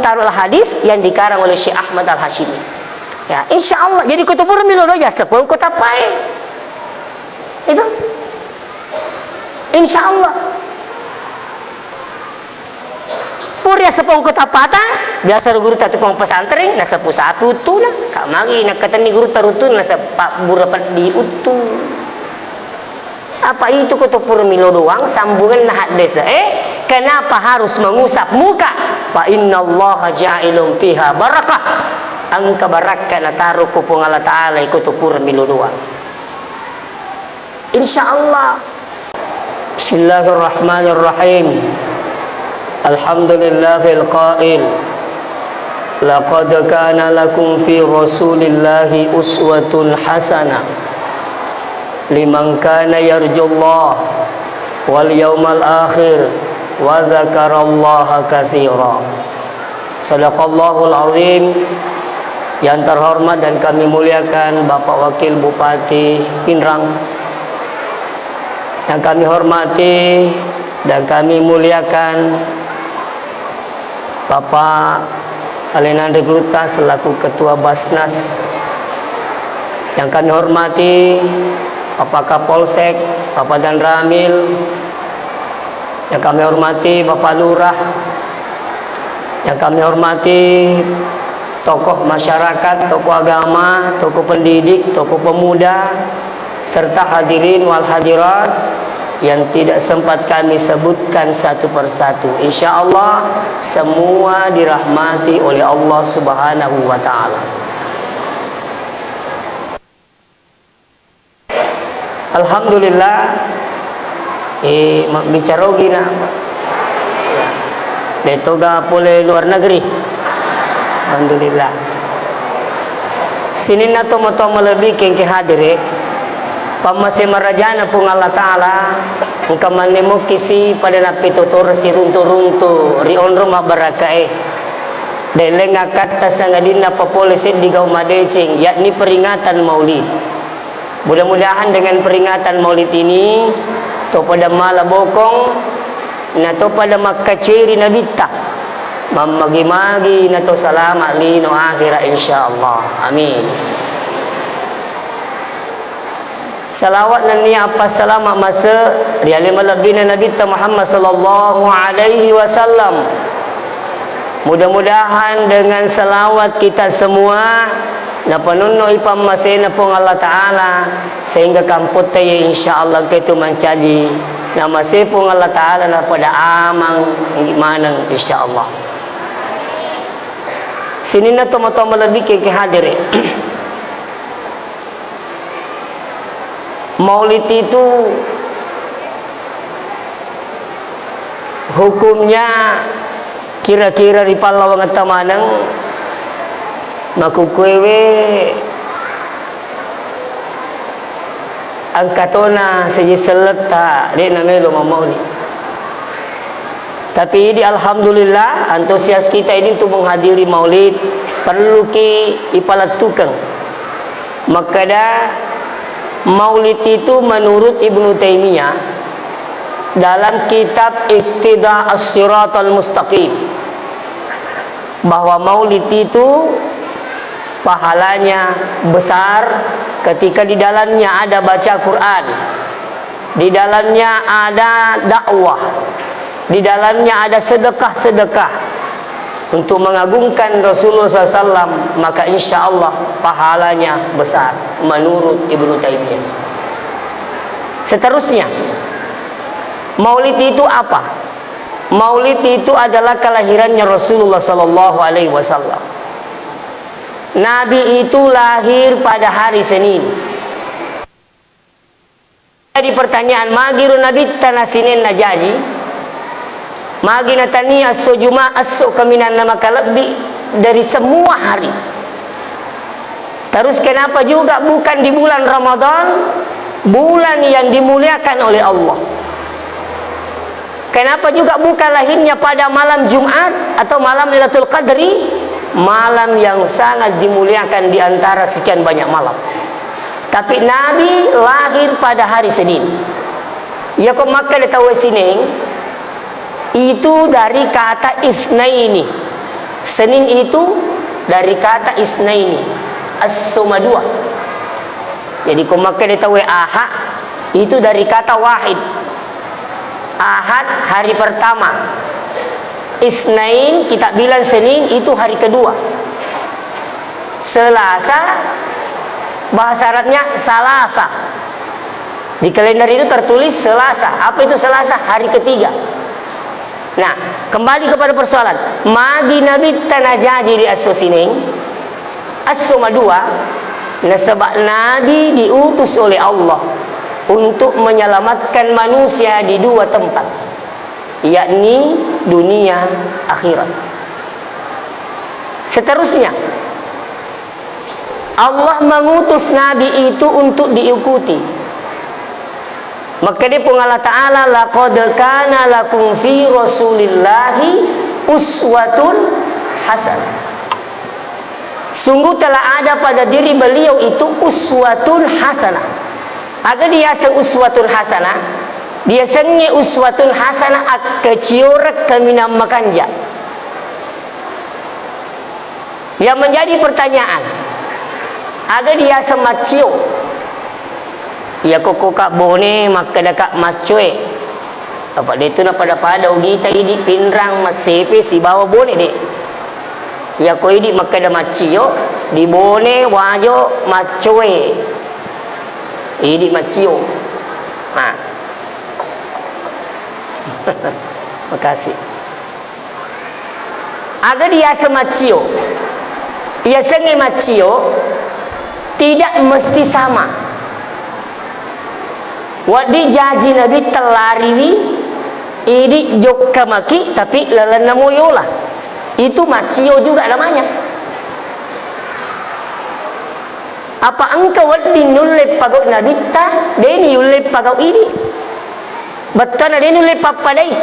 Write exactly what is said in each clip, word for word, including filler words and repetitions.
Taruhlah hadis yang dikarang oleh Syekh Ahmad Al-Hasyimi. Ya, insya Allah. Jadi, ko to pura melo doang, ya, sepong ko tappae. Itu. Insya Allah. Pura sepong ko tappata, biasa ro gurutta tukang pesantren, nasapu-sapu uttuna. Ka magi nakkatenni gurutta ruttuna, nasappa bura peddi uttu. Apa itu ko to pura melo doang sambunganna haddese, eh? Kenapa harus mengusap muka? Fa innallaha ja'ilun fiha barakah. Engka barakka nataro ko Puang Allah Ta'ala iko to pura melo doang. Insya Allah. Bismillahirrahmanirrahim. Alhamdulillahil qail, "Laqad kana lakum fi Rasulillahi uswatun hasanah liman kana yarjullah wal yawmal akhir wa dzakarallaha katsira." Sadaqallahul azim. Yang terhormat dan kami muliakan Bapak Wakil Bupati Pinrang, yang kami hormati dan kami muliakan Bapak Alenandri Gurutta selaku Ketua Basnas, yang kami hormati Bapak Kapolsek, Bapak Danramil, yang kami hormati Bapak Lurah, yang kami hormati tokoh masyarakat, tokoh agama, tokoh pendidik, tokoh pemuda, serta hadirin wal hadirat yang tidak sempat kami sebutkan satu persatu. Insya Allah, semua dirahmati oleh Allah Subhanahu wa Ta'ala. Alhamdulillah, eh, mabbicara ogi na. Detoga pole luar negeri. Alhamdulillah. Sininna tomatoa malebbi kengke hadire, pammase marajana Puang Allah Ta'ala, engka manne mokkisi pada nappitotoro siruntu-runtu ri onrong mabbarakae. Deleng akkatta sangadinna papole seddi gau madeceng, yakni peringatan Maulid. Mudah-mudahan dengan peringatan Maulid ini, to pada mala bokong, na to pada makkaceri Nabitta, mammagi-magi na to salama lino akhira, insya Allah. Amin. Salawat nennia appassalama mase ri ale malebbina Nabitta Muhammad sallallahu alaihi wasallam. Mudah-mudahan dengan salawat kita semua napanonno'i pammasena Puang Allah Ta'ala, sehingga kampotta ye insya Allah ketu mancaji namase Puang Allah Ta'ala napada amang maneng insya Allah. Sininna tomatoa malebbi keke hadere. Maulid itu hukumnya kira-kira ri pallawangetta maneng, makukkuewe engkatona seji selletta, de'na melo mammaulid. Tapi idi, alhamdulillah, antusias kita ini untuk menghadiri maulid, perluki ipalettukeng. Makkeda, maulid itu menurut Ibnu Taimiyah dalam kitab Iqtida As-Siratal Mustaqim, bahwa maulid itu pahalanya besar ketika di dalamnya ada baca Quran, di dalamnya ada dakwah, di dalamnya ada sedekah-sedekah untuk mengagungkan Rasulullah sallallahu alaihi wasallam, maka insya Allah pahalanya besar menurut Ibnu Taimiyah. Seterusnya, maulid itu apa? Maulid itu adalah kelahirannya Rasulullah sallallahu alaihi wasallam. Nabi itu lahir pada hari Senin. Jadi pertanyaan, magi ro Nabitta na Senin najaji? Magi natania esso Juma, esso kaminang na makalebbi dari semua hari? Terus kenapa juga bukan di bulan Ramadan, bulan yang dimuliakan oleh Allah? Kenapa juga bukan lahirnya pada malam Jumat atau malam Lailatul Qadri, malam yang sangat dimuliakan di antara sekian banyak malam? Tapi Nabi lahir pada hari Senin. Iya ko makkeda tau Senin, itu dari kata itsnaini. Senin itu dari kata isnaini, esso madua. Jadi, ko makkeda tauwe Ahad, itu dari kata wahid. Ahad hari pertama. Isnain, kita bilang Senin, itu hari kedua. Selasa, bahasa Arabnya Salasa. Di kalender itu tertulis Selasa. Apa itu Selasa? Hari ketiga. Nah, kembali kepada persoalan. Magi Nabitta najaji ri esso Senin, esso madua, nasaba Nabi diutus oleh Allah untuk menyelamatkan manusia di dua tempat, yakni dunia akhirat. Seterusnya, Allah mengutus Nabi itu untuk diikuti. Makkeda Puang Allah Ta'ala, "Laqad kana lakum fi Rasulillahi uswatun hasanah." Sungguh telah ada pada diri beliau itu uswatun hasanah. Aga diaseng uswatun hasanah? Diasengnge uswatun hasanah, akkecioreng kaminang makanja. Yang menjadi pertanyaan, aga diaseng maccio? Iya, ko, ko ka Bone, makkeda ka maccoe. Apa de tu napada-pada ogita idi Pinrang, Massepe, sibawa Bone, de. Iya, ko idi makkeda maccio, di Bone, Wajo, maccoe. Idi maccio. Nah. Makasih. Aga diaseng maccio? Iasengnge maccio tidak mesti sama. Wedding jaji Nabitta lariwi, idi jokka maki, tapi lalenna moyola. Itu maccio juga namanya. Apa engka wedding nulle pagau Nabitta, deni yulle pagau idi. Bettona de nulle pappadai.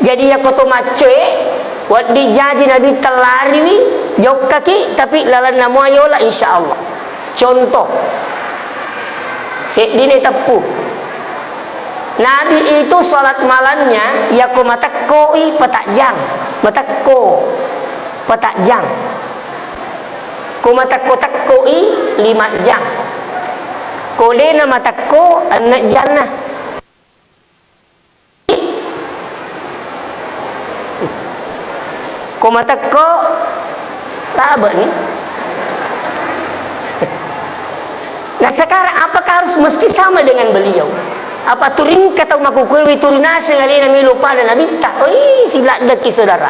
Jadi, iyako to maccoe, wedding jaji Nabitta lariwi, jokkaki, tapi lalenna mua yola, insya Allah. Contoh, seddine teppu. Nabi itu salat malamnya, iyako matekkoi petajang, matekko petajang. Ko matekko-tekkoi lima jang. Ko dena matekko enne janna. Ko matekko, tabe ni. Nah, sekarang apakah harus mesti sama dengan beliau? Apa turingka tau makukuewe turi naseng alena melo pada Nabitta? Oi, siladdeki saudara.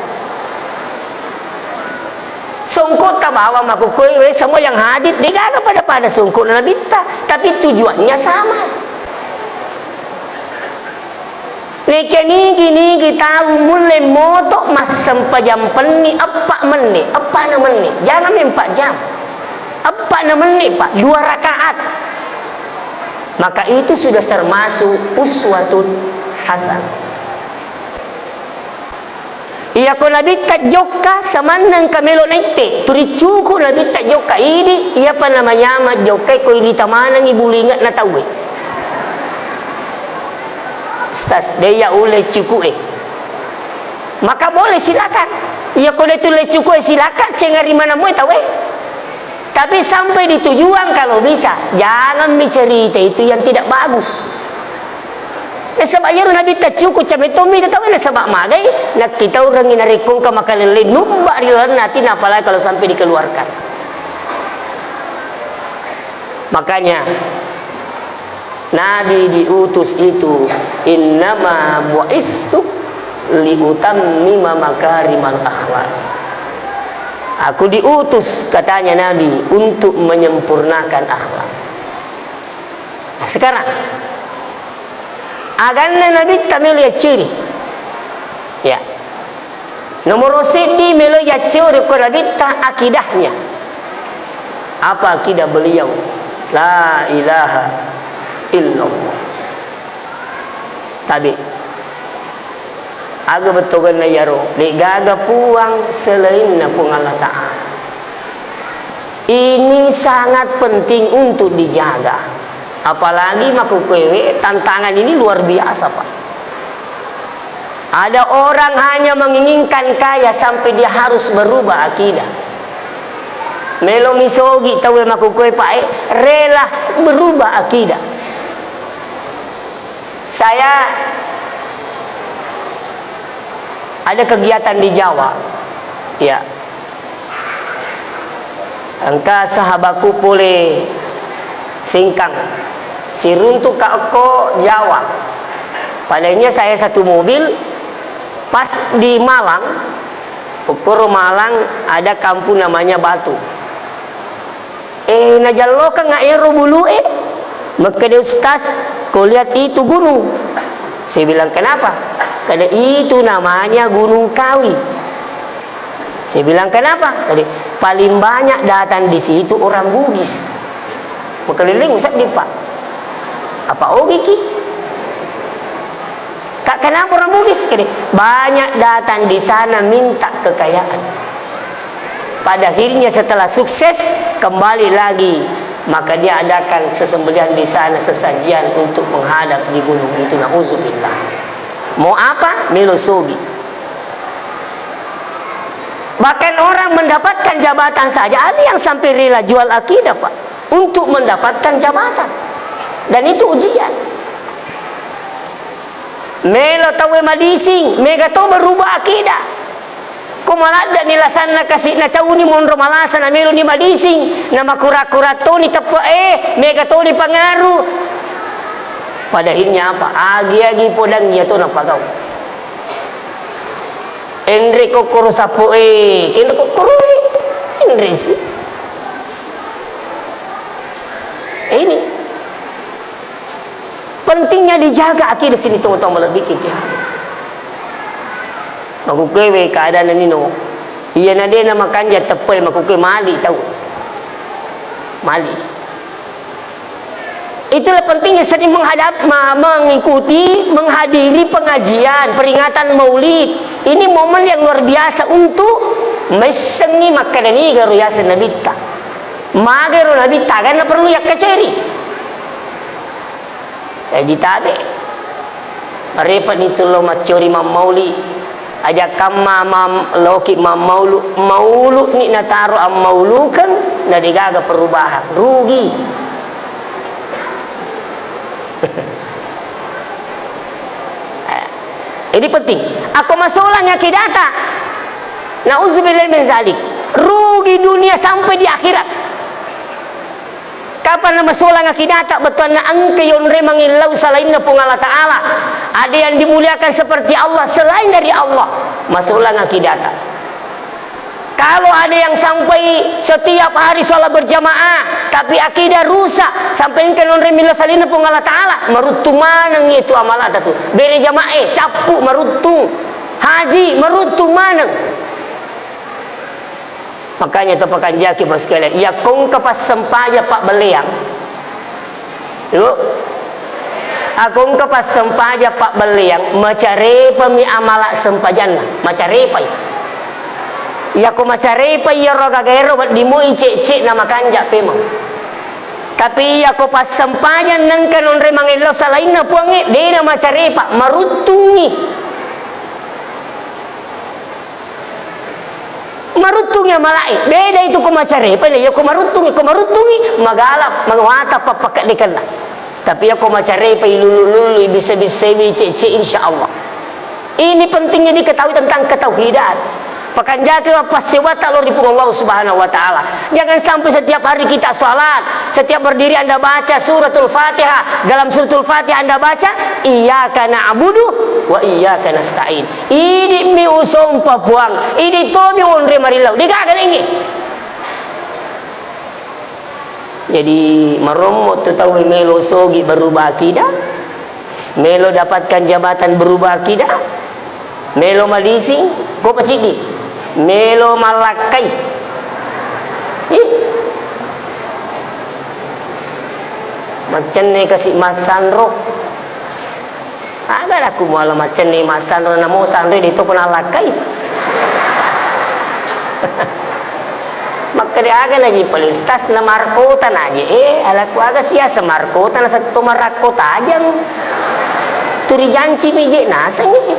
Songkotta bawang makukuewe, semua yang hadir, degaga pada-pada songkona Nabitta, tapi tujuannya sama. Neke nigi-nigi tau mulle moto massempajang penni eppa menne, eppana menne, jangan empat jam. Eppana menne, Pak, dua rakaat. Maka itu sudah termasuk uswatun hasanah. Iyako Nabitta jokka, samanna engka melo naitte, turi cuku Nabitta jokka, idi, iyapa namanyama jokka, ko irita manengi bulinge'na tauwe. Ustaz, de iya ulle cuku e. Maka boleh, silakan. Iyako de tulle cuku e, silakan, cengari maneng moe tauwe. Tapi sampai di tujuan, kalau bisa, jangan mi cerita itu yang tidak bagus. Nasaba iyaro Nabitta cuku, cabe tommi tau, nasaba magai nakkitaurengngi narekko engka makalellei nubba ri lalenna atinna, apalagi kalau sampai dikeluarkan. Makanya, Nabi diutus itu, "Innama bu'itstu liutammima makarimal akhlak." Aku diutus, katanya Nabi, untuk menyempurnakan akhlak. Nah, sekarang, aganna Nabitta melo yacciri. Ya. Nomoro seddi melo yacciri ko Nabitta akidahnya. Apa akidah beliau? La ilaha illallah. Tabe. Aga bettuanna iyaro, de'gaga puang selainna Puang Allah Ta'ala. Ini sangat penting untuk dijaga. Apalagi makkukkuewe, tantangan ini luar biasa, Pak. Ada orang hanya menginginkan kaya sampai dia harus berubah akidah. Melo misogi tauwe makukoe, Pak, eh, rela berubah akidah. Saya ada kegiatan di Jawa, ya. Engka sahabatku pole Singkang, siruntuk ka okko Jawa. Padahal saya satu mobil, pas di Malang, ukkoro Malang ada kampung namanya Batu. Eh, najallokeng ero bulu e. Makkeda, "Ustaz, kau lihat itu gunung." Saya bilang, "Kenapa?" Kada, "Itu namanya Gunung Kawi." Saya bilang, "Kenapa?" Kada, "Paling banyak datang di situ orang Bugis." Makkeliling seddi, Pak. Apa ogiki? Kak, kenapa orang Bugis? Kede, banyak datang di sana minta kekayaan. Pada akhirnya setelah sukses, kembali lagi. Maka dia adakan sesembelihan di sana, sesajian untuk menghadap di gunung itu. Nauzubillah. Mau apa? Melo sogi. Bahkan orang mendapatkan jabatan saja, ada yang sampai rela jual akidah, Pak, untuk mendapatkan jabatan. Dan itu ujian. Melo tauwe madising, mega to berubah akidah. Ko maladde'ni lasanna kasi' nacauni monro malasa, nameloni madising, namakura-kura toni teppe' e, mega toni pangaru. Pada akhirnya apa? Agi-agi podang iya to napagau. Enre kokkoro sappo e, enre kokkoro e, enre si. Ini. Pentingnya dijaga akidah sini, tau-tau malebbiki ki. Makkukewe keadaan nino. Iya na de na makanja teppe, makkuke mali tau. Mali. Itulah pentingnya sering menghadap, ma-, mengikuti, menghadiri pengajian, peringatan Maulid. Ini momen yang luar biasa untuk messengi makkeda niga ro yaseng Nabitta. Magero Nabitta, ganna perlu yakkaceri. Jaji tabe. Repani tu lo maccori mammauli. Aja kamma mam-, loki mammaulu, maulu ni nataro ammaulukeng, na degaga perubahan. Rugi. Ini penting. Ako masolang akidata. Nauzubillah min zalik. Rugi dunia sampai di akhirat. Kapan masolang akidata, bettuanna engka yonre mangillau selainna Puang Allah Ta'ala. Ada yang dimuliakan seperti Allah selain dari Allah. Masolang akidata. Kalau ada yang sampai setiap hari sholat berjamaah, tapi akidah rusak, sampai engka nonroi millau selainna Puang Allah Ta'ala, maruttung maneng itu amalata tu. Bere jamaah, cappu, maruttung. Haji, maruttung maneng. Makanya to pakanjaki, Pak, sekalian. Iya kongka passempajang pabbelleang. Ibu, akongka passempajang pabbelleang, macarepami amala sempajanna, macarepai. Iyako macarepai iyaro gagaero, wedding moi cek-cek na makanja pemeng. Tapi iyako passempajang nengka nonre mangello salainna Puangnge, dena macarepa, maruttungi. Maruttungi amalae. Beda itu ko macarepa, iya ko maruttungi, ko maruttungi, magala, mawata pappakeddekenna. Tapi iya ko macarepa, ilullu-lullu, ibissa-bissai, icek-cek, insya Allah. Ini pentingnya diketahui tentang ketauhidan. Pakanjaki mappassewata lao ri Puang Allah Subhanahu wa Ta'ala. Jangan sampai setiap hari kita salat, setiap berdiri Anda baca suratul Fatihah. Dalam suratul Fatihah Anda baca, "Iyyaka na'budu wa iyyaka nasta'in." Idi'mi usompa Puang, idi' tomi onre marillau. Degaga nengnge. Jadi, marommo tu tau melo sogi berubah akidah, melo dapatkan jabatan berubah akidah, melo malising, ko pacidi, melo malakkai. Ih. Maccenne kasi massanro. Aga nakku muala maccenne massanro, namo sanro de' to ko nallakkai. Makkeda aga naji pale ustaz na markota naje, eh, alakku aga siasa markota na setto marakko tajang. Turi janci mi je nasengi.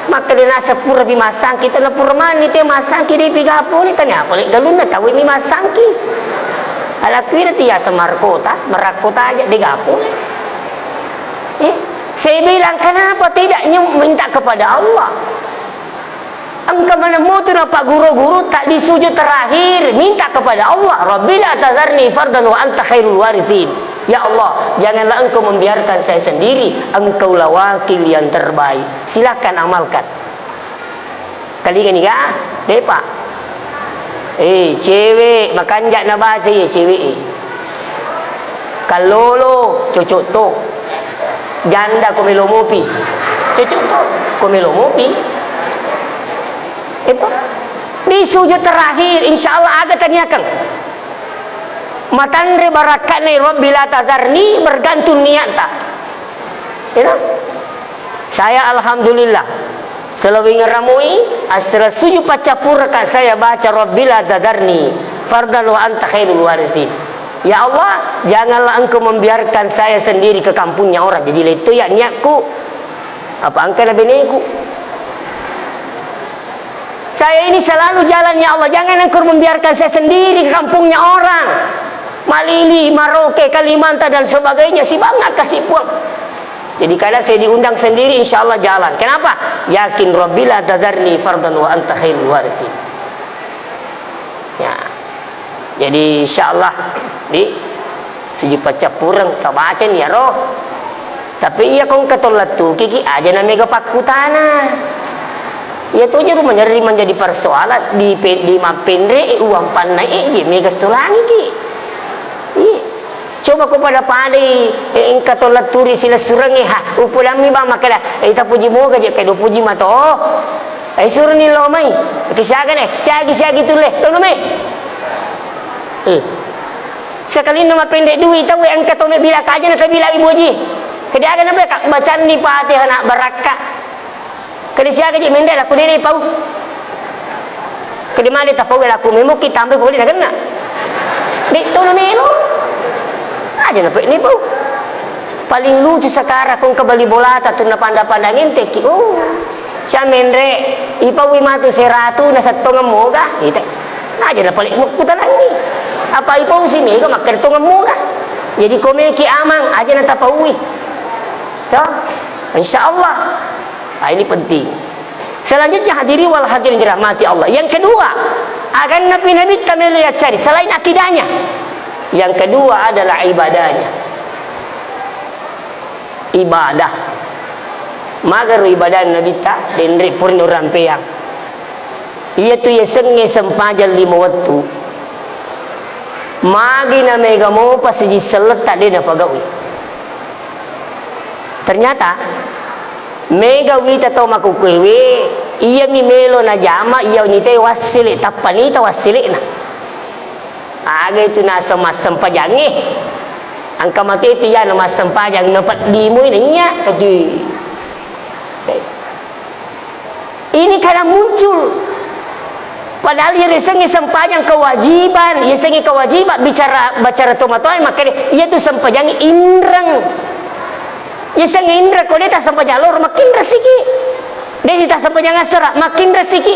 Makkeda naseng pura pi massangki, tena pura mani te massangki, de pi ga pole, tania pole galunna tau mi massangki. Ala kuira ti yaseng markota, marakko taja, de ga pole. Eh, saya bilang, kenapa tidak nyu-, minta kepada Allah? Engka maneng motu napagguru-guru, tak di sujud terakhir, minta kepada Allah, "Rabbi la tazarni fardan wa anta khairul warithin." Ya Allah, janganlah Engkau membiarkan saya sendiri, Engkaulah wakil yang terbaik. Silakan amalkan. Telingani ga? Depa. Eh, cewek, makanja nabaca ye cewek e. Kallolo, cocok to. Janda ko melo mopi. Cocok to, ko melo mopi. Itu. Di sujud terakhir, insya Allah aga taniakeng. Matanre barakka'na, "Rabbi la tazarni," bergantung niatta. Itu. Saya alhamdulillah, selawing ramui, asra sujud paccappuraka saya baca, "Rabbi la tazarni fardan wa anta khairul warithin." Ya Allah, janganlah Engkau membiarkan saya sendiri ke kampungnya orang. Jadi, letto ya niatku. Apa engka na beneku? Saya ini selalu jalan, ya Allah, jangan Engkau membiarkan saya sendiri ke kampungnya orang. Malili, Maroke, Kalimantan, dan sebagainya, si banget kasih puang. Jadi, kadang saya diundang sendiri, insya Allah jalan. Kenapa? Yakin, "Rabbi la tazarni fardan wa anta khairul warithin." Ya. Jadi, insya Allah, di sujud paccappureng, tabaca ni iyaro. Tapi iya ko engka to lettuki ki, aja na mega pakkutana. Iya to je ru menjadi, menjadi persoalan di pe-, di mappenre, eh, uang panna, eh, je mega solangi ki. Iya. Coba ko pada-padai, eh, engka to letturi silessurengnge, ha, upodammi bang makkeda, eh, ita puji moga je, kedo puji mato. Eh, suruni lo mai. Ki siaga ne? Siagi, siagi tulle. Lo mai. Eh. Sekalinna mapende dui tau, eh, engka to me bila kaja na tabila ibu haji. Kedi aga na beka bacanni Fatihah na barakka. Kedi siaga je mende laku dene pau. Kedi male tapau laku memo ki tambe ko na genna. De to na melo. Aja na pe ni pau. Paling lucu sekarang kong kebali bolata tu na panda-panda ngente ki. Oh. Sia menre, ipaui matu seratu na settongeng moga, ite. Aja na pale mukkutanangi. Apa ipau si mega makkeda tongeng moga. Jadi komeki amang, aja na tapaui. To? Insya Allah. Ah, ini penting. Selanjutnya hadirin wal hadirin dirahmati Allah. Yang kedua, aganna pi nabitta melo yaccari selain akidahnya. Yang kedua adalah ibadahnya. Ibadah. Magaro ibadah nabitta, denre purni urampeang. Iyatu yasengnge sempajang lima wettu. Magi na mega mopa siji selletta de napagaui. Ternyata mega wita tau makkukuewe, iyami melo najama, iya nite wassele, tappa nita wasselena. Aga itu naseng massempajangnge. Engka mate itu ya na massempajang na peddimui nanya itu. Ini kadang muncul. Padahal ya yasengnge sempajang kewajiban, ya yasengnge kewajiban bicara, bicara tomatoa makkeda iya tu sempajang inreng. Ya yasengnge inreng ko de ta sempajang loro makin resiki. De ta sempajang asera makin resiki.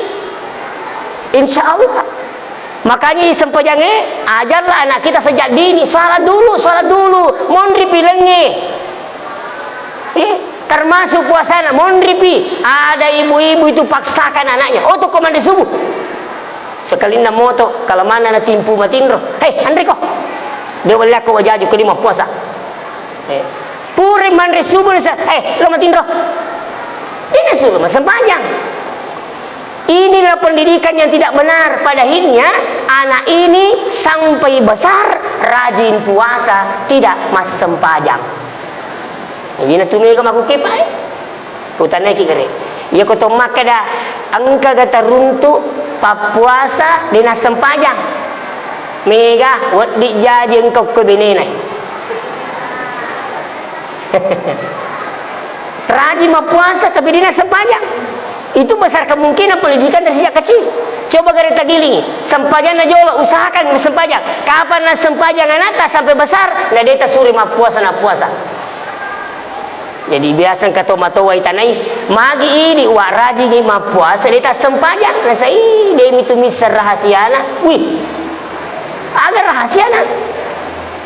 Insya Allah. Makanya isempajangnge, ajarlah anak kita sejak dini, salat dulu, salat dulu, monri pilengnge. Eh, termasuk puasana, monri pi. Ada ibu-ibu itu paksakan anaknya, "Oh, tu ko manre subuh." Sekalinna moto, kalau mana na timpu matinro, "Hei, anre ko. De wallako wajaju ko di mappuasa." Eh, pura manre subuh nasa, "Eh, lo matinro." Ini suruh masempajang. Inilah pendidikan yang tidak benar. Pada akhirnya, anak ini sampai besar rajin puasa, tidak massempajang. Ina tu mega makukepa, eh. Putanai ki gere. Iya ko to makkeda engka ga taruntu pappuasa de nassempajang. Mega wedding jaji engka ko benena. Rajin mappuasa tapi de nassempajang. Itu besar kemungkinan pendidikan dari sejak kecil. Coba gare tagiling, sempajanna jolo, usahakan sempajang. Kapan na sempajang anakta sampai besar, na de tasuri mappuasa, na puasa. Jadi biasa engka to matoa itanai, magi idi wa rajingi mappuasa de tassempajang, nasai de mitu misseng rahasiana. Wih, aga rahasiana?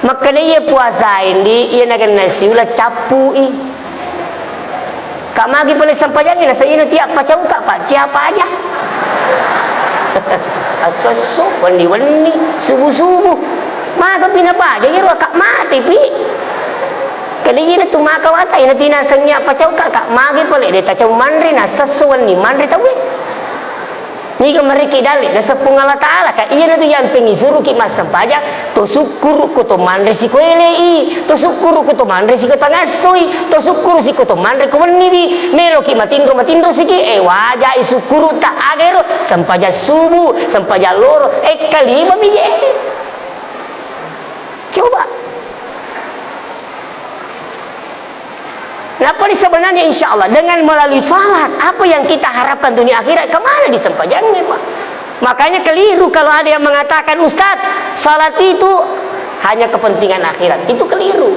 Makkeda iya puasa endi, iya nagenna siula cappui. Ka magi pale sempajangnge, nasai ina tiap pacauka, Pak, siapa aja? Assosso, wenni-wenni, subuh-subuh. Maka pina paja, iro ka mate pi. Kali ina tu maka wata, ina tina sengngi apa cau ka, ka magi pale de tacau manre, na sesso wenni manre tauwe. Niga meriki dalle, naseng Puang Allah Ta'ala, ka iyana tu yang pengi suruki massempajang, to sukkuru ko to manre siko elei, to sukkuru ko to manre siko tangassoi, to sukkuru siko to manre ko wenni bi, meloki matinro, matinro siki, eh, wajai sukkuru ta agero, sempajang subuh, sempajang loro, eh, kalima mi je. Coba. Nah, apa sebenarnya insya Allah dengan melalui salat, apa yang kita harapkan dunia akhirat, kemana di sempajangnya, Pak? Makanya keliru kalau ada yang mengatakan, "Ustaz, salat itu hanya kepentingan akhirat." Itu keliru.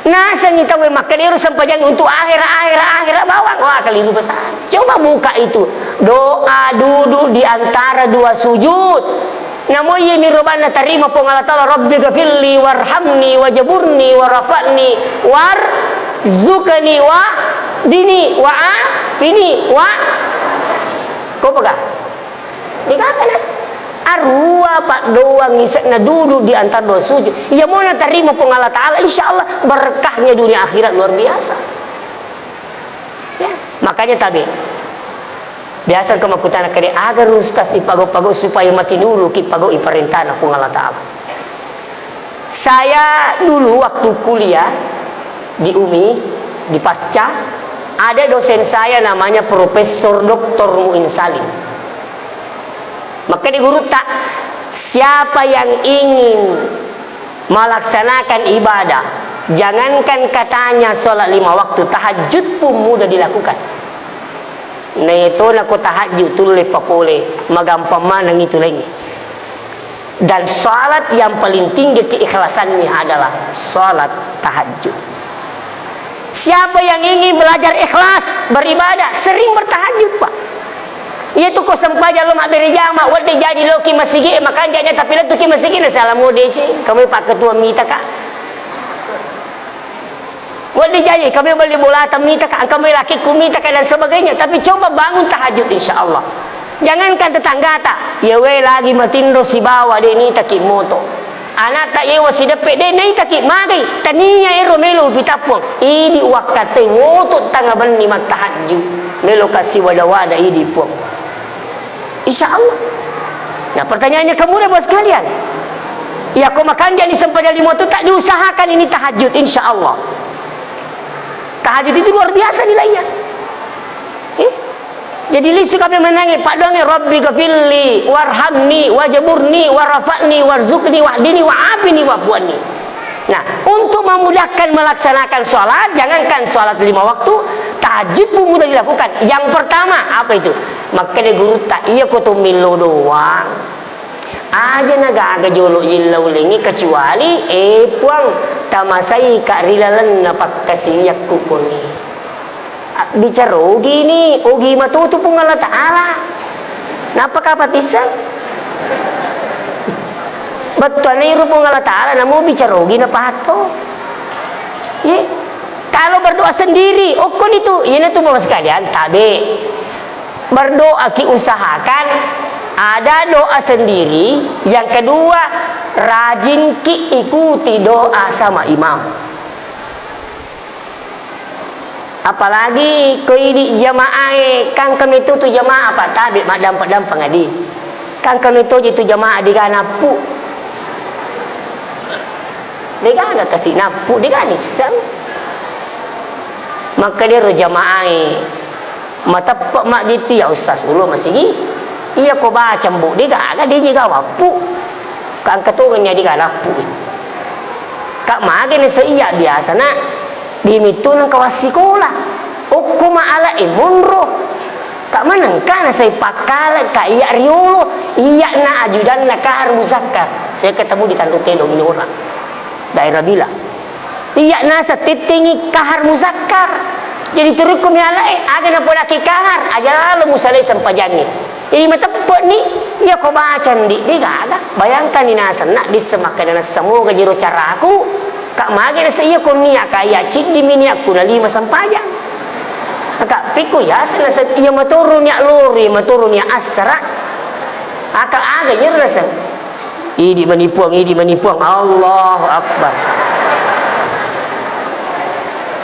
Nasengi tauwe makkeda ero sempajang untuk akhirat, akhirat, akhirat bawang. Wah, keliru besar. Coba buka itu. Doa duduk di antara dua sujud. Namo iye mi robanna tarima Puang Allah Ta'ala, "Rabbi ghafirli warhamni wajaburni warafa'ni warzuqni wahdini wa'afini wa." Ko pega? Dikata na. Arua paddoang ise'na duduk di antara dua sujud. Iya mo natarima Puang Allah Ta'ala, insya Allah berkahnya dunia akhirat luar biasa. Ya, makanya tabe. Biasa engka makkutana kede, "Aga ro Ustaz ipago-pago supaya matinuluki pago iparentana Puang Allah Ta'ala?" Saya dulu waktu kuliah di umi, di Pasca, ada dosen saya namanya Profesor Doktor Muin Salim. Makkeda gurutta, "Siapa yang ingin melaksanakan ibadah, jangankan katanya sholat lima waktu, tahajud pun mudah dilakukan." Naitona ko tahajud tulle papole, magampang maneng itu lainnya. Dan salat yang paling tinggi keikhlasannya adalah salat tahajud. Siapa yang ingin belajar ikhlas beribadah, sering bertahajud, Pak. Iya tu ko sempajang lo mabbere jama, wedde jaji lo ki masigi, makanja nya tapi lettu ki masigi na salam mode ce, kamu pak ketua mita ka. Wedding jaji, kami beli bola mita ka, engka mai lakikku mita ka, dan sebagainya. Tapi coba bangun tahajud, insya Allah. Jangankan tetanggata, yewe lagi matinro sibawa, de nitaki moto. Anakta yewa sideppe, de naitaki magai. Tania ero melo upitappuang. Idi wakkatte woto tanga benni mattahajud. Melo kasi wada-wada idi puang. Insya Allah. Nah, pertanyaannya kamu deh, Bos, sekalian. Ya, kok makanja ni sempajang lima waktu tak diusahakan ini tahajud, insya Allah. Tahajud itu luar biasa nilainya. Eh? Jadi lisu kami menangi, Pak Donge, "Rabbi ghafirli, warhamni, wajaburni, warafa'ni, warzuqni, wahdini, wa'afini, wa'fu anni." Nah, untuk memudahkan melaksanakan sholat, jangankan sholat lima waktu, tahajud pun mudah dilakukan. Yang pertama, apa itu? Makkeda gurutta, iya ko to millo doang. Aja na gaga jolo jillau lengi kecuali, eh, Puang, tamasai ka ri lalenna pakkasiwiakku koni. Bicara ogi ni, ogi matutu Puang Allah Ta'ala. Napa kapatisseng? Bettuanna iru Puang Allah Ta'ala, namo bicara ogi na pahatto. Ye. Kalau berdoa sendiri, okko ni tu, ini tu Bapak sekalian, tabe. Berdoa ki usahakan ada doa sendiri, yang kedua rajin ki ikuti doa sama imam. Apalagi ko idi jamaae, kangka metotu jamaah, Pak, tabe maddampa-dampa ngadi. Kangka metoji tu jamaah dega nappu. Dega ga kasi nappu, dega nisseng. Maka dero jamaae mateppe madditu, ya Ustaz, ulo masigi. Iya ko baca mbo dega ga, de jiga wappu. Kangka tongeng jadi ga nappu. Ka mage nasai iya biasa na di mitu nengka wassikola. Okko ma ala e monro. Ka manengka nasai pakkale ka iya riolo, iya na ajudanna Kaharul Muzakkar. Saya ketemu di Tanduk Tedong ini orang. Daerah Bila. Iya naseng tettengngi kahar muzakkar. Jadi turukku mi ala e, aga napolaki kahar, aja lalo musalai sempajangngi. Jadi mateppe'ni, iya ko baca ndi, de gaga. Bayangkanni naseng nak disseng makkeda naseng moga jero caraku, ka magi naseng iya ko niat ka iya ciddi mi niatku na lima sempajang. Maka pikku yaseng naseng iya matoro niat lori, matoro niat assara. Aka aga jero naseng. Idi mani Puang, idi mani Puang. Allahu Akbar.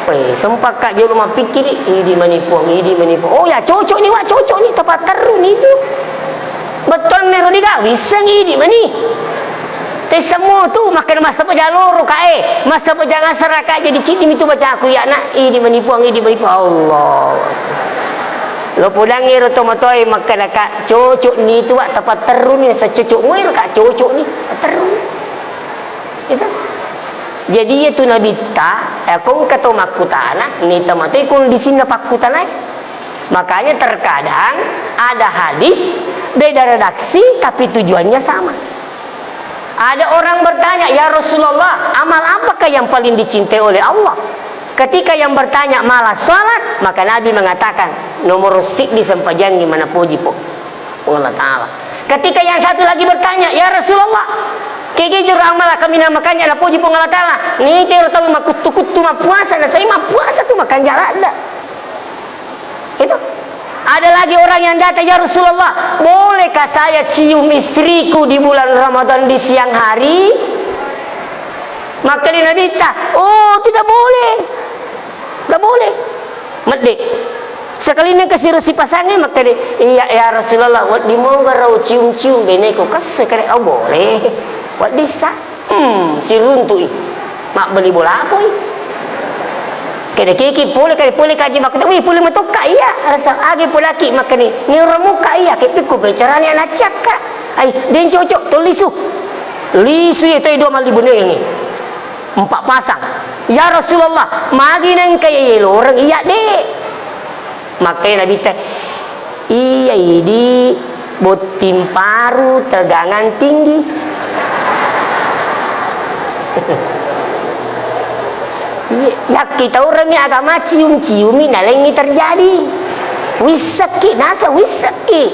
Weh, sempakka jolo mappikkiri, idi mani Puang, idi mani Puang. Oh ya, cocok ni, Wak, cocok ni, tepat terru ni itu. Betul ni, Rodi, gak bisa idi mani. Te semua tu makan masa pejaloro kae, masa pejang asar kae jadi cidi itu baca aku ya nak, idi mani Puang, idi mani Puang. Allahu Akbar. Lo podang ero to matoe makkeda ka cocok ni tu, Wak, tepat terru ni, sa cocok muero ka cocok ni, terru. Itu. Jadi itu Nabitta, eh, kongka to makkutana, ni tamatoi kondisinna pakkutanae. Makanya terkadang ada hadis beda redaksi tapi tujuannya sama. Ada orang bertanya, "Ya Rasulullah, amal apakah yang paling dicintai oleh Allah?" Ketika yang bertanya malah salat, maka Nabi mengatakan, "Nomor siddi sempajangngi manapoji po Puang Allah Ta'ala." Ketika yang satu lagi bertanya, "Ya Rasulullah, kegejur amal kami namakannya napoji Puang Allah Ta'ala?" Ni tero tahu makuttu-kuttu mappuasa, na saya mappuasa tu makan jalan dah. Itu. Ada lagi orang yang datang, "Ya Rasulullah, bolehkah saya cium istriku di bulan Ramadan di siang hari?" Maka di Nabi ta, "Oh, tidak boleh. Tidak boleh." Medde. Sekali ini kasih sipasange, maka di, "Iya, ya Rasulullah, wedding moga rau cium-cium beneku." Kese kare, "Oh, boleh." Wedding sa. Hmm, siruntu'i. Mabbeli bola apoi? Kede kiki pole, kede pole kaji makkeda, "Wih, pole matokka iya." Rasa agi polaki makkeni, "Ni uremukka iya, ke pikku bicarani anak ciakka." Ai, den cocok, to lisu. Lisu iya toi dua malli bunengi. Empat pasang. "Ya Rasulullah, magi nengka iya loreng iya, Dek?" Makkai Nabitta, "Iya idi botting paru tegangan tinggi." Iya, yakkitaurami agama cium-ciumi nalengi terjadi. Wissekki, nasa wissekki.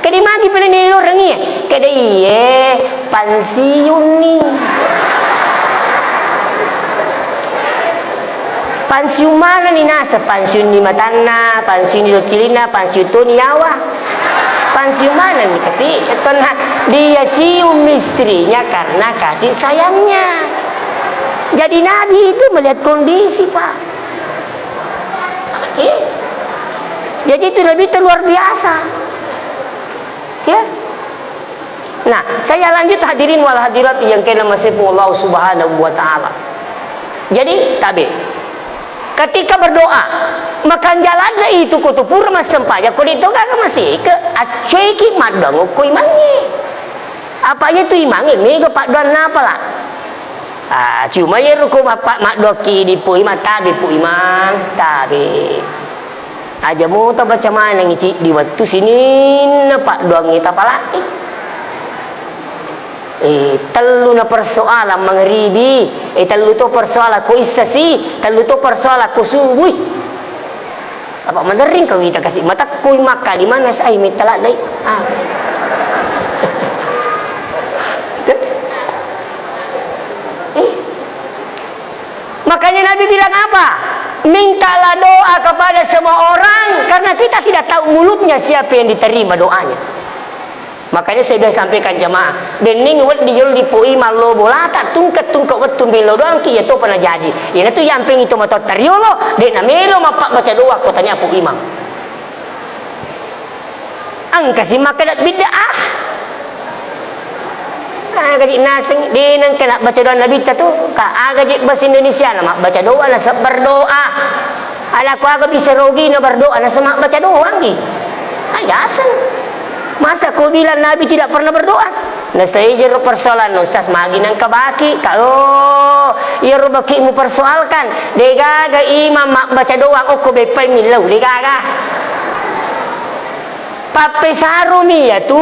Kedi magi pele ni lorengi, kede iye, pansiunni. Pansiun manenni naseng, pansiunni matanna, pansiunni doccilinna, pansiun toni nyawa. Pansiun manenni kasi, tonna dia cium istrinya karena kasih sayangnya. Jadi Nabi itu melihat kondisi, Pak. Iya. Jadi itu Nabi itu luar biasa. Ya. Nah, saya lanjut hadirin wal hadirat yang kena masih Allah Subhanahu wa Ta'ala. Jadi, tabe. Ketika berdoa, makan jalan itu kutu pura massempajang, ko itu gaga masih ke, acueki maddoang ko imangnge. Apa iya tu imangnge, mega paddoang napa lah. Ah, cuma iyaro ko mappa-, maddoakki di Pu Imang, tabe Pu Imang, tabe. Aja muta baca maneng ciddi wettu sininna paddoangngi tapalaki. Eh, tellu na persoalan mangribi, eh, tellu to persoalan ko issasi, tellu to persoalan ko subui. Apa maderring kau ita kasi matakku makka di mana sai mittala dai. Ah. Eh. Makanya Nabi bilang apa? Mintalah doa kepada semua orang karena kita tidak tahu mulutnya siapa yang diterima doanya. Makanya saya biasa sampaikan jamaah, benning wedding jolo di Pu Imang lo bolata, tungke-tungke wettu melo doangki, iya topa najaji. Iyanatu yampeng itu matoa tariolo, de namelo mappabbaca doa ko tanya Pu Imang. Engka si makkeda bid'ah. Aga ji naseng, de nengka nabbaca doa Nabitta tu, ka aga ji bahasa Indonesia na mabbaca doa, naseng berdoa. Ala ko aga bisa rogi na berdoa, naseng mabbaca doa anggi. Ayaseng. Masa kau bilang Nabi tidak pernah berdoa? Nasaijero persoalan Ustaz, magi nengka baki, ka, oh, iyaro baki mupersoalkan, degaga imam mabbaca doa, okko beppai millau, degaga. Appesarumi iyatu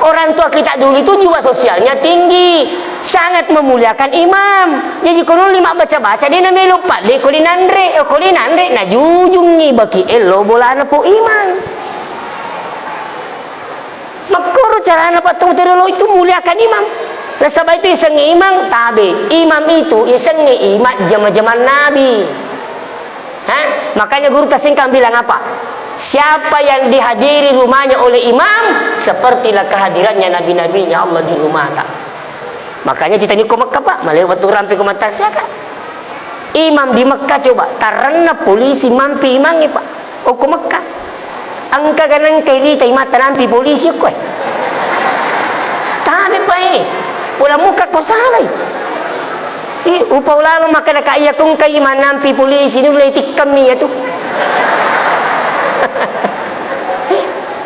orang tua kita dulu itu jiwa sosialnya tinggi, sangat memuliakan imam. Jadi, ko nulli mabbaca-baca, de' namelo padde ko de' nanre, eh, ko de' nanre, najujungngi baki ello bolana po imam. Makkoro carana pattung terolo itu muliakan imam. Nasaba itu isengnge imam, tabe. Imam itu isengnge imam jama-jaman Nabi. Hah? Makanya guru Tasengkang bilang apa? Siapa yang dihadiri rumahnya oleh imam, sepertilah kehadirannya nabi-nabinya Allah di rumahnya. Makanya kita ni ko Mekah, Pak, malewat tu rampe ko Mattasiaka. Imam di Mekah coba, taranna polisi mampi imangnge, Pak. Okko Mekah. Engka ganang kairita imata nampi polisi okko, eh. Tabe, Pak, eh. Pura muka ko salai. Ih, upau lalo makkeda ka iya kungkai manampi polisi, nulle tikkammi iya tu.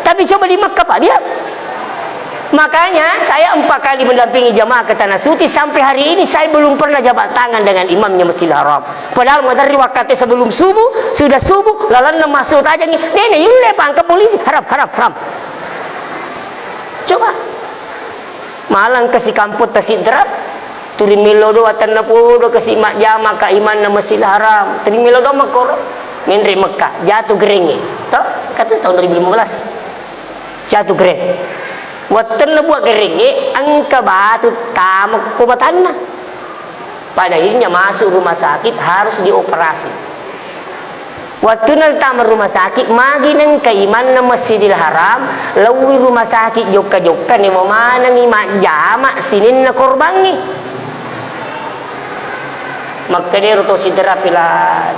Tapi coba di Mekah, Pak, dia. Makanya saya empat kali mendampingi jamaah ke Tanah Suci, sampai hari ini saya belum pernah jabat tangan dengan imamnya Masjidil Haram. Padahal maderri waktu sebelum subuh, sudah subuh, lalanna masuk aja nih. Nenek, yule pangka polisi, haram, haram, haram. Coba. Malang ke si kampung Tasidra, tuli melo doa tenna podo ke si majjama ka imanna Masjidil Haram. Tuli melo doa makkoro, menre Mekah, jatuh gerengnge. Toh? Katu tahun dua ribu lima belas. Jatuh gereng. Wettunna buat gerengnge, engka batu tama ko matanna. Pada akhirnya masuk rumah sakit, harus dioperasi. Wettunna tama rumah sakit, magi nengka imanna Masjidil Haram, laui rumah sakit jokka-jokka, nemo manengi majjama sininna korbangnge. Makkedero to sidera pila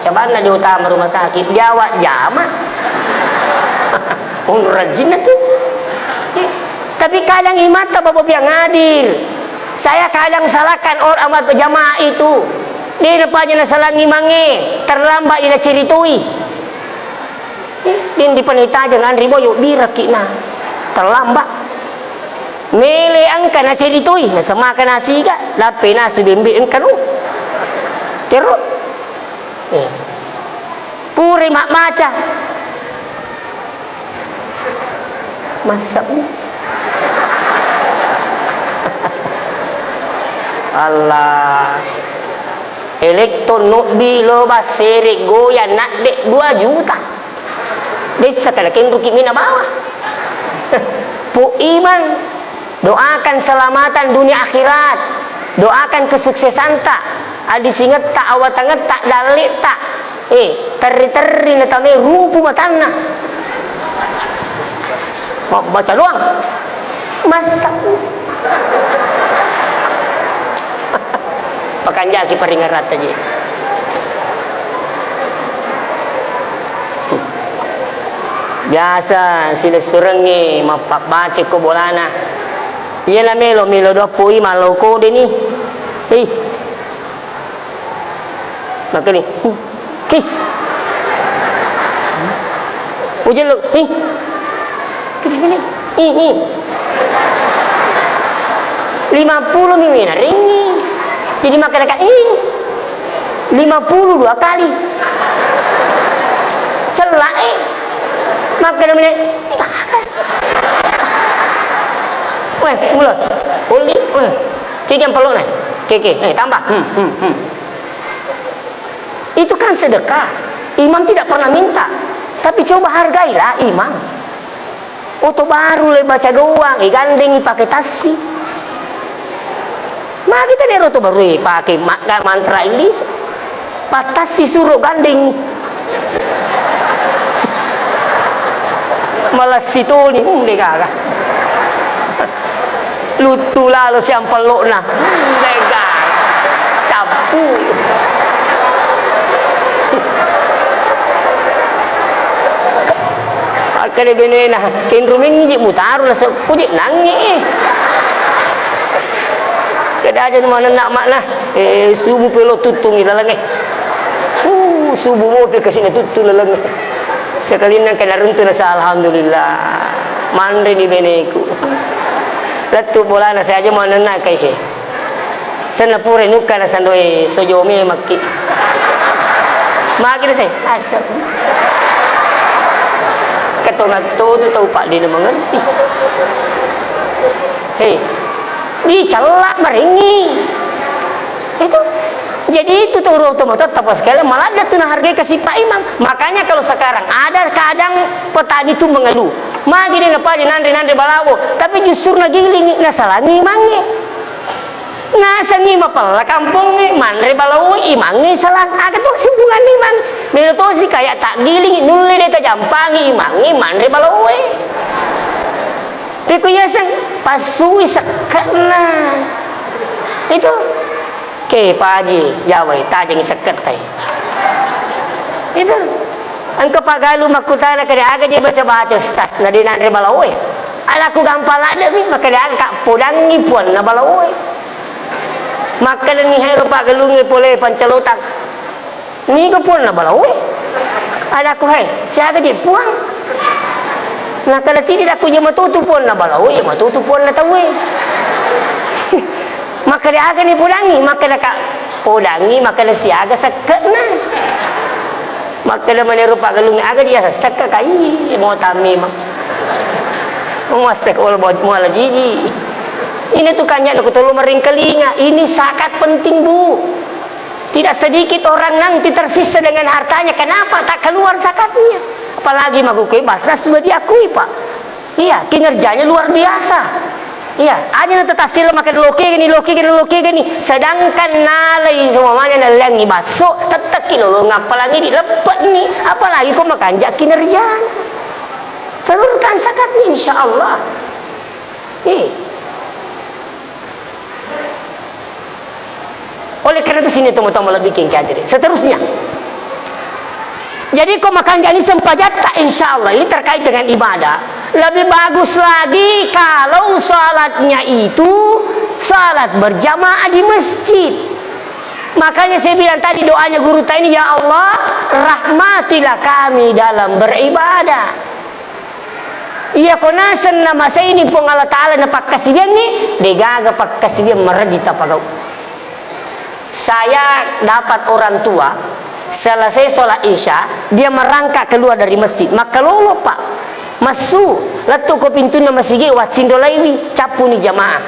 cabanna diutama rumah sakit, diawa jama. Unrajinna tu. Eh, tapi kadang imata Bapak yang hadir. Saya kadang salahkan orang jamaah itu. Dia paja nasalangi mange, terlambat ina ceritoi. Eh, din dipanita jangan riboyo biraki na. Terlambat. Mele engka naceritoi, nasemaka nasiga, lape nasu bembe engka nu. Tero. Eh. Pure mabbaca. Masa. Allah. Elektron nobbi lo basere goyang nadde dua juta. Dessa kala kenruki mina bawa. Pu imang, doakan selamatan dunia akhirat. Doakan kesuksesanta, adisingetta, awatangetta, dalle'ta. Eh, terri-terri na tame rumpu matanna. Mabbaca doang. Masa. Pakanjaki paringaratta je. Biasa silessurengnge mappabbaca ko bolana. Iya na melo, melo doa pui mallo kode ni. Hei. Makkani. Hei. Ujello. Hei. Ih, ih. Lima puluh mi mena ringi. Jadi makkeda ka, ih. Lima puluh dua kali. Cella, eh. Makkeda mena. Weh, mulo. Uli, weh. Kiki yang pelok nih. Kiki, eh, tambah. Hmm, hmm, hmm. Itu kan sedekah. Imam tidak pernah minta. Tapi coba hargailah imam. Oto baru le baca doang, eh, gandengi pakai tassi. Magi tadi oto baru, eh, pakai ma-, mantra Indonesia. Pattassi suro gandeng. Malessi toni, hmm, de gaga. Luttu lalo siampello'na. Hmm, de gaga. Cabbu. Akkeda benena, kenrumengngi je mutaro, naseppu je nangnge. Keda aja manenna makna. Eh, subuh pelo tuttungi lalengnge. Uh, subuh mopi kasi na tuttu lalengnge. Sekalinna kena runtu nasa alhamdulillah. Manre ni beneku. Lettu bolana saya aja manenna kai ke. Senna pura nukka na sandoe sojome makki. Magi na sai. Asap. Ketongatto tu tau padde na mengerti. Hei, dicella marengi. Itu. Jadi itu tau roto motor tapa sekali maladde tu nahargai kasi Pak Imam. Makanya kalau sekarang ada kadang petani tu mengeluh. Magi dia napaja nanre-nanre balawo, tapi justru nagiling nasalangi mange. Nasengngi mapella kampongnge, manre balaoe, imangnge salang. Aga to simpunganna imang? Melo tosi kaya taggiling, nulle de tajampangi, imangnge manre balaoe. Pekko yaseng, passui sekke'na. Itu. Ke, Paji, jawai, tajengi sekke'kai. Itu. Engka pagalu makkutana kede aga je baca-baca, Ustaz, na de nanre balaoe. Alakku gampang ladde'mi, makkeda aga ka podangngi puanna balaoe. Makkedani hairo paggalungnge pole pancalotang. Niga puanna balaoe? Alakku, hai, siaga je puang? Nakkeda cidi dakku je matutu puanna balaoe, je matutu puanna tauwe. Makkeda aga ni podangngi? Makkeda ka podangngi, makkeda siaga sekke'na. Makkeda manero paggalungnge, aga dia sekka kai, mau tammi ma. Muassek olo muala jiji. Ini tuh kanya aku tolong meringkelinga. Ini zakat penting, Bu. Tidak sedikit orang nanti tersisa dengan hartanya. Kenapa tak keluar zakatnya? Apalagi magukui basna sudah diakui, Pak. Iya, kinerjanya luar biasa. Iya, aja na tetassila makan loke gini, loke gini, loke gini. Sedangkan nalai semuanya nalengi basso, teteki lolo ngappalangi di lepet ni. Apalagi kok makanja kinerja. Salurkan zakatnya, insya Allah. Eh. Oleh karena itu, sini teman-teman lebih king hadiri. Seterusnya. Jadi, ko makanjani sempajatta, insya Allah, ini terkait dengan ibadah. Lebih bagus lagi kalau salatnya itu salat berjamaah di masjid. Makanya saya bilang tadi doanya guru ta ini, "Ya Allah, rahmatilah kami dalam beribadah." Iya, ko naseng namaseini Puang Allah Ta'ala napakkasiwiangngi, degaga pakkasiwiang marejji tapagau. Saya dapat orang tua, selesai sholat Isya, dia merangkak keluar dari masjid. Makkalolo, Pak. Massu, lettu ko pintunna masigi, waccinrolaiwi, cappuni jamaah.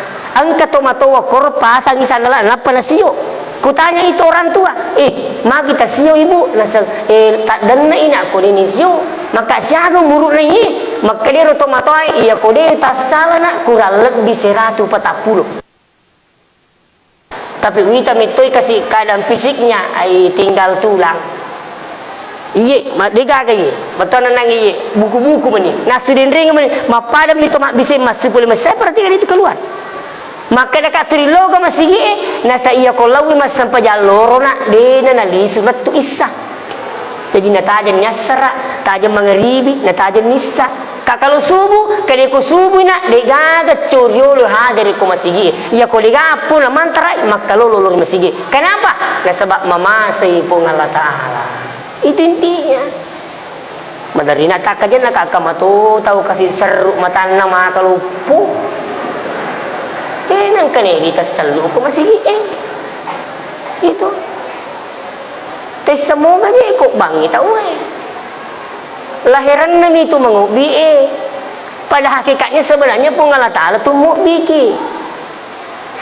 Engka tomatoa koro pasangi sandala, nappa nasio. Kutanya itu orang tua, "Eh, magi tasio, Ibu?" Naseng, "Eh, taddenna ina ko deni sio." Maka siaga umuruna iye? Makkedero tomatoa, "Iya ko de tassala, Nak, kurang lebih seratu patappulo." Tapi wita mettoi kasi keadaan fisiknya, ai tinggal tulang. Iye, ma-, degaga iye, bettuanna nang iye, buku-buku meni, nasu denreng meni, mappada meni to mabbise massu pole masai, berarti kan itu keluar. Makkeda ka tuli loga masigi e, nasa iya ko lawi massempajang loro, Nak, dena nalisu lettu issa. Jadi natajeng ni assara, tajeng mangaribi, natajeng ni issa. Ka kalau subuh, kede ko subuh, Nak, degaga coriolo hadere ko masigi e. Iya ko dega appo na mantarai, makkalolo lori masigi e. Kenapa? Nasaba mamasei Puang Allah Ta'ala. Itu intinya. Maderri na takkajenna kakka mato tau kasi serru matanna maka luppu. Eh, nengka ne ri tassellu ko masigi e. Itu. Tessa moga je ko bangi tau e. Laheranna mi tu mangobbi e. Pada hakikatnya sebenarnya Puang Allah Ta'ala tu mobbiki.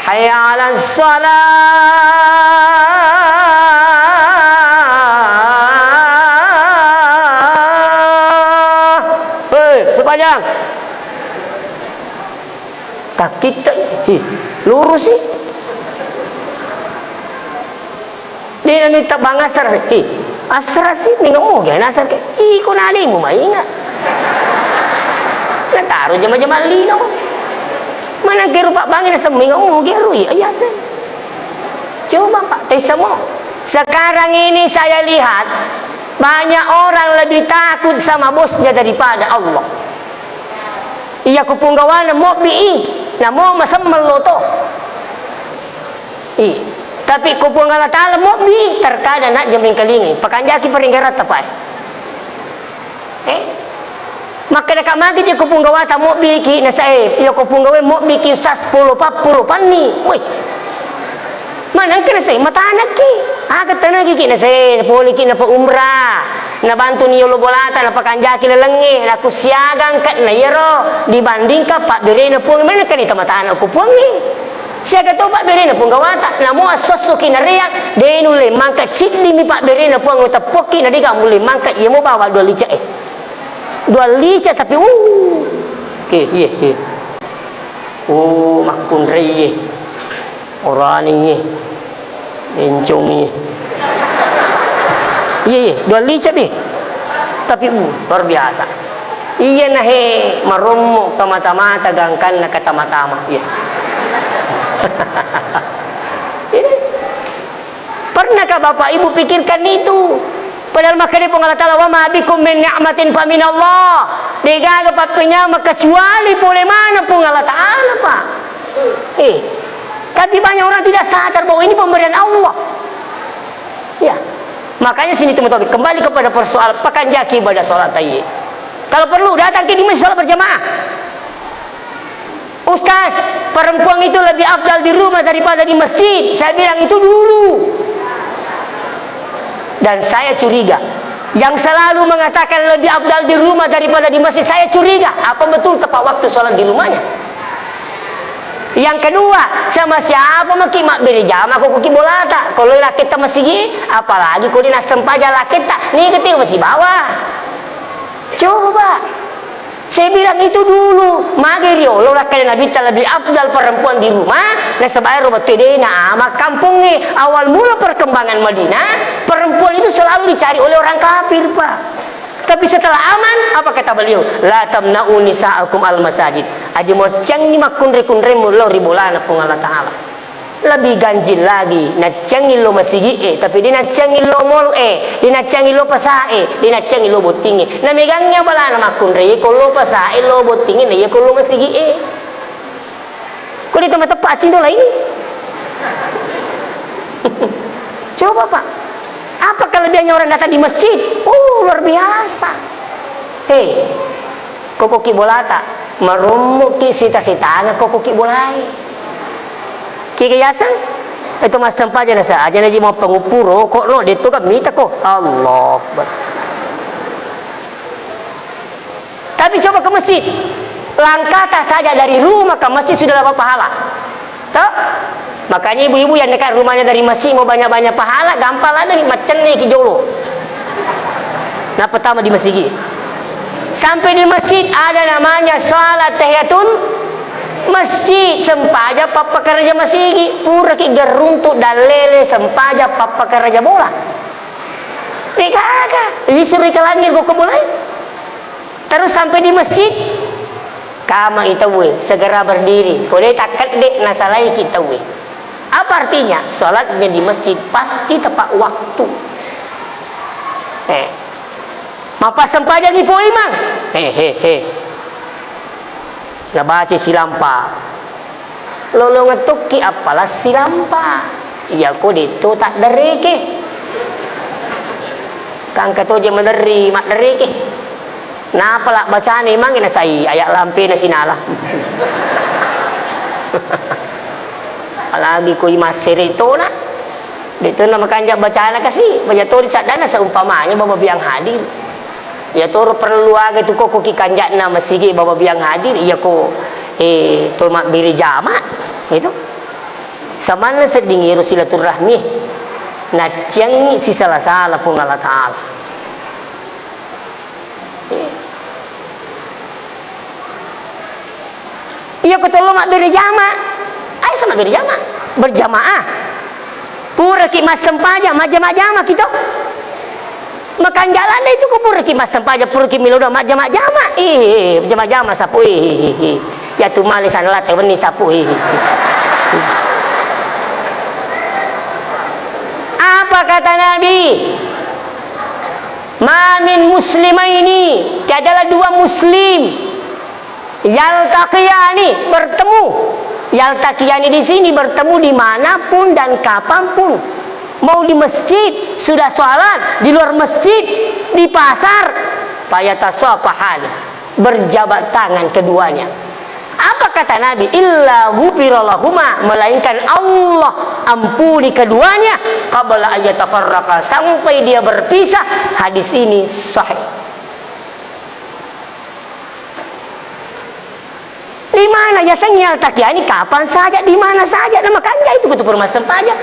Hayya 'alas shalah. Hei, sepanjang. Takkitta, hi, lurus i. Dena mitta bang asar si. Hi, asar si, minggu mu gana asar ke. Iko nade mu mainga. Nataro jama-jama lino. Mana ke rupa bangi na seminggu mu geru iya, iya se. Coba Pak, tes semua. Sekarang ini saya lihat banyak orang lebih takut sama bosnya daripada Allah. Iya ko punggawana mobbi i, namo masemmeng loto. I. Tapi ko Puang Allah Ta'ala mobbi, terkadang nak jemling kelingi. Pakanjaki paringgaratta, Pak. Eh? Makkeda ka magi je ko punggawata mobbi ki, nasa, eh, iya ko punggawe mobbi ki sas polo pappuro panni. Woi. Manengka naseng matanekki. Aga tenekiki naseng poliki napa umrah. Nabantuni yolo bolata, napakanjaki lalengnge, nakku siaga angka'na iyaro dibandingkan pabberena Puang, manengka ni tamatana ko Puangnge. Siaga to pabberena Puang gawata, namo esso-essoki nareang, de nulle mangka ciddimi pabberena Puang, teppokki na dega mulle mangka, iyamo bawang dua lice e. Dua lice tapi, uh. Oke, iye, iye. Oh, makkunrai iye. Orani iye. Bencong iye. Iye, iye, dua lice bi. Tapi, uh, luar biasa. Iya nahe marommo kamata-mata gangkanna katama-tama. Iya. Iya. Pernahkah Bapak Ibu pikirkan itu? Padahal makkeda Puang Allah Ta'ala, "Wa ma bikum min ni'matin fa minallah." Degaga pappenyama kecuali pole mana Puang Allah Ta'ala, Pak. Eh, tapi banyak orang tidak sadar bahwa ini pemberian Allah. Ya. Makanya sini teman-teman, kembali kepada persoalan pakanjaki ibadah sholat tadi. Kalau perlu datang ke di masjid sholat berjamaah. Ustaz, perempuan itu lebih afdal di rumah daripada di masjid. Saya bilang itu dulu. Dan saya curiga. Yang selalu mengatakan lebih afdal di rumah daripada di masjid, saya curiga. Apa betul tepat waktu sholat di rumahnya? Yang kedua, sama siapa maki mabbere jama ko kuki bolata? Kalau laketta masigi, apalagi ko dina sempaja laketta, ni ketiga masih bawah. Coba. Saya bilang itu dulu, magi riolo nakkeda Nabitta lebih afdal perempuan di rumah, nasaba ero bettu dena ama kampongnge. Awal mula perkembangan Madinah, perempuan itu selalu dicari oleh orang kafir, Pak. Tapi setelah aman, apa kata beliau? "La tamna'u nisa'akum al masajid." Aja muacciangngi makkunrai-kunraimmu lao ri bolana Puang Allah Ta'ala. Lebih ganjil lagi, nacciangi lo masigi e, tapi de nacciangi lo mall e, de nacciangi lo pasa e, de nacciangi lo botting e. Na megangngi abalana makkunrai ko lo pasa e, lo botting e, na iya ko lo masigi e. Ko de to mateppa accinto lain. Coba, Pak. Apa kelebihannya orang datang di masjid? Oh, luar biasa. Hei, Ko koki bolata, marommoki sita-sitana ko koki bolae. Kiki yaseng? Itu massempajang nasa aja naji mau pengupu rokok no, detto kan mita ko. Allah Akbar. Tapi coba ke masjid. Langkahta saja dari rumah ke masjid sudah dapat pahala. Toh? Makanya ibu-ibu yang dekat rumahnya dari masjid mau banyak-banyak pahala, gampang lah nih, macenne ki jolo. Nah, pertama di masjid. Sampai di masjid ada namanya salat tahiyatul masjid, sempaja pappakerja masigi, pura ki geruntu dallele sempaja pappakerja bola. Degaga, isuri ke langit kok mulai. Terus sampai di masjid, kama i tauwe, segera berdiri. Ko de takkedde, nasalaiki tauwe. Apa artinya? Salatnya di masjid pasti tepat waktu. Eh. Mappasempajangi po imang. He, he, he. Nabaca silampa. Lolongeng tokki appalassi lampa. Iyako detto taddereke. Kangka toje maderri maddereke. Napa la bacana imangnge nasai ayat lampena sinala. Apalagi ko imassere tona. Detto na makanja bacana kasi, baca toni saddana seumpamanya baba biang hadir. Iyatoro perlu aga tu kokko ki kanja'na masigi baba biang hadir, iyako, eh, to mabbere jama, itu. Samanna sedding ero silaturrahmi, nacciangngi sisala-sala Puang Allah Ta'ala. Eh. Iya ko tollo mabbere jama. Ayo sama mabbere jama. Berjamaah. Puraki massempajang, majjama-jama kito. Makanja landa itu ko puraki massempajang, puraki milo doang majjama-jama. Ih, jama-jama sapu, ih, ih, ih. Jatu male sana late wenni sapu, ih. Apa kata Nabi? Ma min muslimaini, tiadalah dua muslim Yaltaqiyani, bertemu. Yaltaqiyani di sini bertemu dimanapun dan kapanpun. Mau di masjid, sudah sholat, di luar masjid, di pasar. Fayatasafahani, berjabat tangan keduanya. Apa kata Nabi? "Illa ghufira lahuma," melainkan Allah ampuni keduanya, "qabla an yatafarraqa," sampai dia berpisah. Hadis ini sahih. Di mana yasengnge altaqiani? Kapan saja, di mana saja. Nah, makanja itu kutu pura massempajang.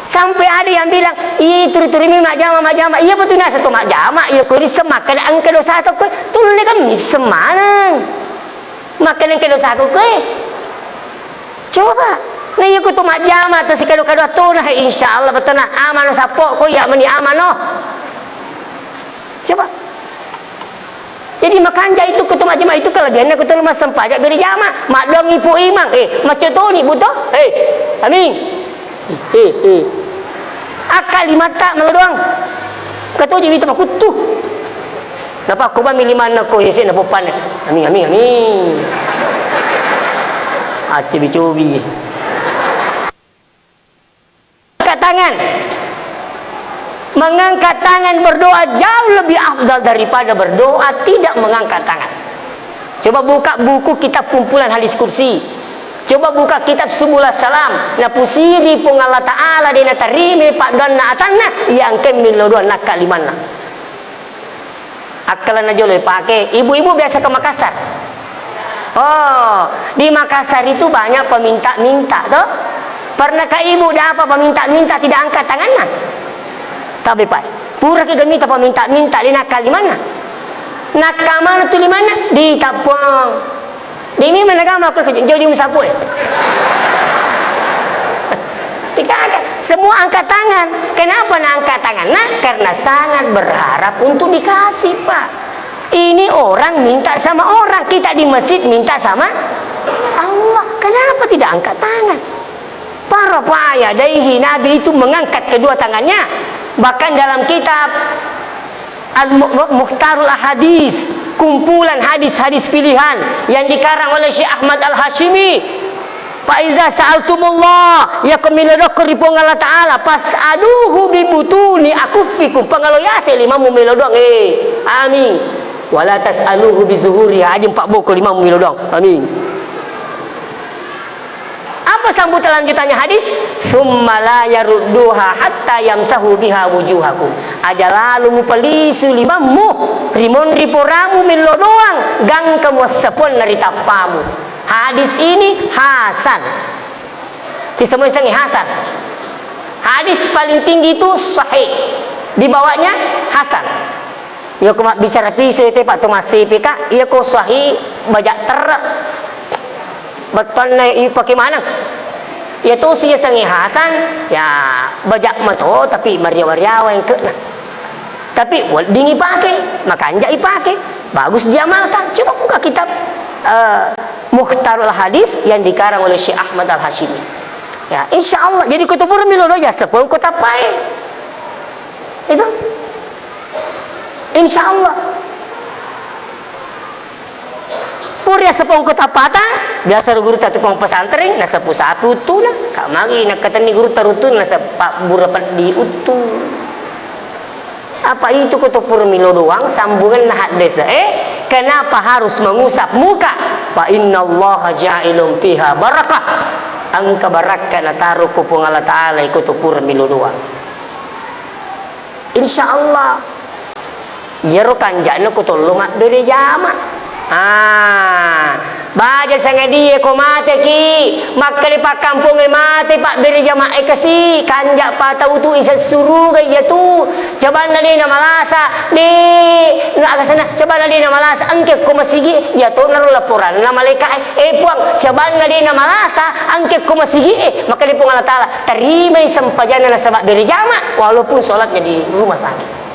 Sampai ada yang bilang, "Ih, turi-turi mi majjama, majjama." Iya, betul nasa tu majjama. Iya, ko risseng makkeda engka dosa tu koe. Tulle kan misseng maneng. Makkeda engka dosa tu koe. Coba. Nah, iya kutu majjama tu sikado-kado tona, insya Allah betona amano sappo ko iya meni amano. Coba. Jadi makanja itu kutu majjama itu kelebihannya kutu massempajang berjama. Maddoang ipu imang. Eh, macetoni buto. Eh, amin. Eh, eh. Akka limatta melo doang. Katuju wita makuttu. Napa ko bami limanna ko yese na poppanna. Amin, amin, amin. Acce bicobi. Angkat tangan. Mengangkat tangan berdoa jauh lebih afdal daripada berdoa tidak mengangkat tangan. Coba buka buku kitab kumpulan hadis kursi. Coba buka kitab Subul Salam. Napusiri Puang Allah Ta'ala de natarime paddoanna atanna, iya engka millo doang nakka limanna. Akkalenna jolo ipake. Ibu-ibu biasa ke Makassar? Oh, di Makassar itu banyak peminta-minta, toh? Pernahkah ibu dapat peminta-minta tidak angkat tangannya? Tapi, Pak, pura ki gemita peminta-minta, de nakka limanna. Nakka mana tu limanna? Di tappuang. Demi menegama aku ke jauh sapu, eh. Dikata, semua angkat tangan. Kenapa na angkat tangan? Nah, karena sangat berharap untuk dikasih, Pak. Ini orang minta sama orang, kita di masjid minta sama Allah. Kenapa tidak angkat tangan? Farafa'a yadaihi, Nabi itu mengangkat kedua tangannya. Bahkan dalam kitab Al-Mu-, Mu-, Mukhtarul Ahadits, kumpulan hadis-hadis pilihan yang dikarang oleh Syekh Ahmad Al-Hasyimi. "Fa iza sa'altumullah," iya ko milodokko ri Puang Allah Ta'ala, "fas'aluhu bi butuni akuffikum," pangalo yase limammu melo doang, eh, amin. "Wala tas'aluhu bi zuhuriha," aja mpaboko limammu melo doang, amin. Apa sambutan lanjutannya hadis? "Tsumma la yarudduha hatta yamsahu biha wujuhakum." Aja lalo mupalisu limammu, rimonri poramu mello doang, gangka muassapuanna ri tappamu. Hadis ini hasan. Kisemua isengnge hasan. Hadis paling tinggi itu sahih. Di bawahnya hasan. Iya ko mabbicara piso itu, Pak, to massipi, Kak. Iya ko sahih, baja terrek. Bettuanna ipake maneng. Iya to si yasengnge hasan, ya baja mato, tapi mariawa-riawa engkena. Tapi wedding ipake, makanja ipake, bagus diamalkan. Coba buka kitab, eh, Mukhtarul Hadits yang dikarang oleh Syekh Ahmad Al-Hasyimi. Ya, insya Allah. Jadi ko to pura melo doang, ya sepong ko tappae. Itu. Insya Allah. Pura sepong ko tappata, biasa ro gurutta tukang pesantren, nasapu-sapu uttuna. Kak magi nakkatenni gurutta ruttuna, nasappa bura peddi uttu. Apa itu ko to pura melo doang sambunganna haddese, eh? Kenapa harus mengusap muka? Fa innallaha ja'ilun fiha barakah. Engka barakka nataro ko Puang Allah Ta'ala iko to pura melo doang. Insya Allah. Iyaro kanja'na ko tollo mabbere jama. Ah, baja sangadie ko mateki, makkeda pakkampongnge mate pabbere jama'e kasi, kanja patau tu iseng suruga iyatu. Cabanna de namalasa, de, na agasana, cabanna de namalasa, engke ko masigi, iyatonaro laporanna malaika'e. Eh, Puang, cabanna de namalasa, engke ko masigi e, makkeda Puang Allah Ta'ala, tarimai sempajanna nasaba bere jama, walaupun sholatnya di rumah sakit.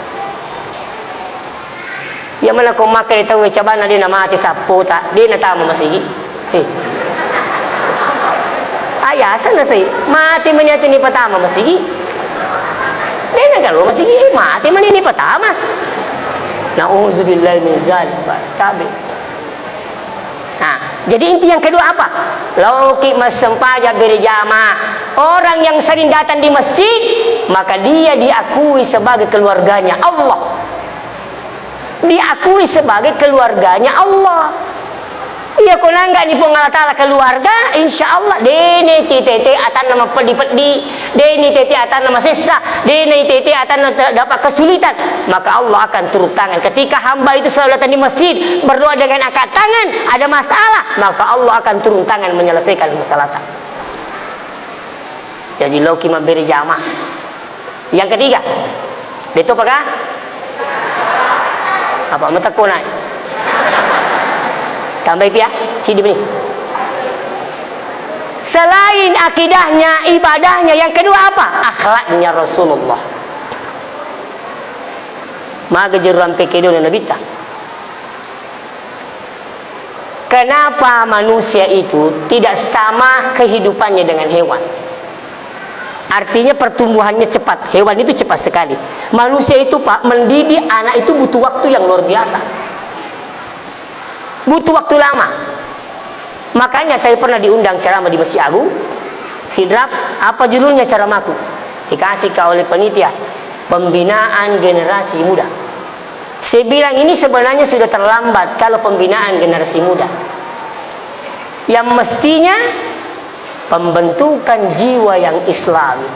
Iya mana ko makkeda tau cabanna de namate sappota, de natama masigi. Eh. Ayasa nasai, mate mani atu ni patama masigi. De nagalo masigi, eh, mate mani ni patama. Nauzubillahi min zalik, Pak. Tabe. Nah, jadi inti yang kedua apa? Laoki massempajang berjamaah. Orang yang sering datang di masjid, maka dia diakui sebagai keluarganya Allah. Diakui sebagai keluarganya Allah. Iya, ko nanggani Puang Allah Ta'ala keluarga, insya Allah, dene tete atanna mapeddi-peddi, dene tete atanna masessa, dene tete atanna te-, dapat kesulitan. Maka Allah akan turun tangan. Ketika hamba itu selalu datang di masjid, berdoa dengan angkat tangan, ada masalah, maka Allah akan turun tangan menyelesaikan masalah. Jadi, loki mabbere jama. Yang ketiga, deto paga? Apa matekko naik? Tambahi pia, sidi meni. Selain akidahnya, ibadahnya, yang kedua apa? Akhlaknya Rasulullah. Maga jeru rampe kedona Nabitta. Kenapa manusia itu tidak sama kehidupannya dengan hewan? Artinya pertumbuhannya cepat, hewan itu cepat sekali. Manusia itu, Pak, mendidik anak itu butuh waktu yang luar biasa. Butuh waktu lama. Makanya saya pernah diundang ceramah di Masjid Agung, Sidrap, apa judulnya ceramahku? Dikasih ke oleh penitia, pembinaan generasi muda. Saya bilang, ini sebenarnya sudah terlambat kalau pembinaan generasi muda. Yang mestinya pembentukan jiwa yang Islami.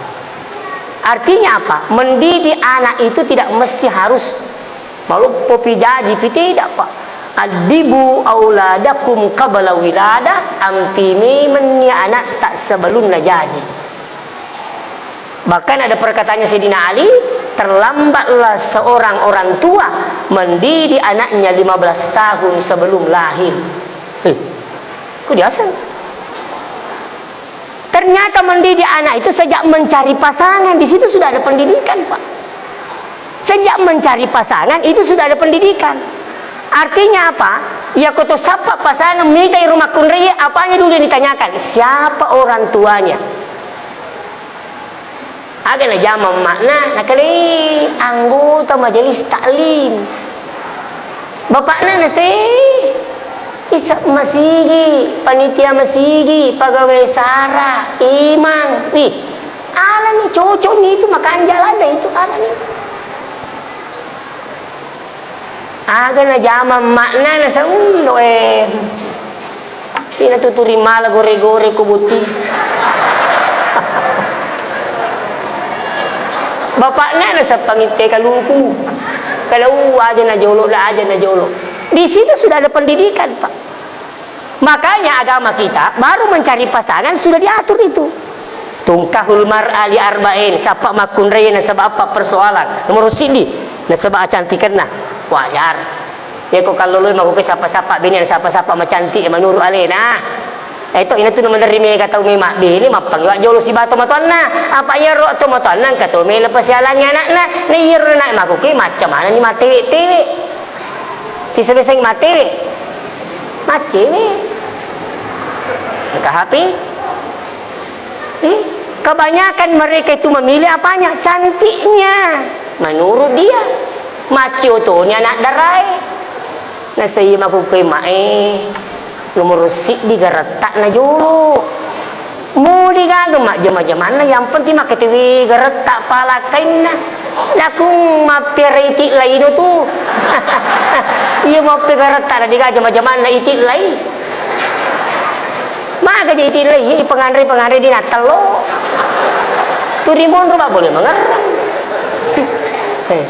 Artinya apa? Mendidik anak itu tidak mesti harus maloppopi jajipi, tidak, Pak. Addibu auladakum qabla wiladah, ampi memenni anak tak sebelum najaji. Bahkan ada perkataannya Sayyidina Ali, terlambatlah seorang orang tua mendidik anaknya lima belas tahun sebelum lahir. Eh, kok diasal? Ternyata mendidik anak itu sejak mencari pasangan, di situ sudah ada pendidikan, Pak. Sejak mencari pasangan itu sudah ada pendidikan. Artinya apa? Ya, koto sappa pasangan, mitai rumah kunrei, apanya dulu yang ditanyakan? Siapa orang tuanya? Aga najama emakna, nakalei anggota majelis taklim. Bapakna nasei, isa masigi, panitia masigi, pegawai sara, imang. Ih, alani cocok ni itu, makanja lada itu, alani. Aga najama emakna, naseng, "Undo, eh. Ina tuturi mala gore-gore ko botting." Bapakna naseng, "Pangitte kalungku." Kalau aja najolo, la aja najolo. Di situ sudah ada pendidikan, Pak. Makanya agama kita baru mencari pasangan sudah diatur itu. Tungkahul mar'a li arba'in, sappa makkunrai nasaba appa persoalan. Nomor siddi, nasaba acantikenna. Wajar. Ya, ko kalloloi makuke sappa-sappa bini, sappa-sappa macantik, ya, menurut alena. Eh, to, ina tu namaderri mega tau mema bini, mappangi wa jolo sibawa tomatoanna. Apa iyaro tomatoanna engka to melo pasialangi anakna. Na iyaro anak makuke macca manenni matewe-tewe. Tisabeseng matewe. Maccewe. Engka H P. Eh, kebanyakan mereka itu memilih apanya? Cantiknya. Menurut dia. Maccio toni anak darae. Nasai makukkue mae. Nomoro siddi garetta'na jolo. Muli gaga majjama-jamanna, yang penting makketewi garetta' palakkainna. Nakung mappere iti laino tu. Iya mappe garetta' na degaga jama-jamanna iti lai. Maga je iti lai, iya ipanganre-panganre di nattello. Tu rimonro ba boleh mangerrang. Eh.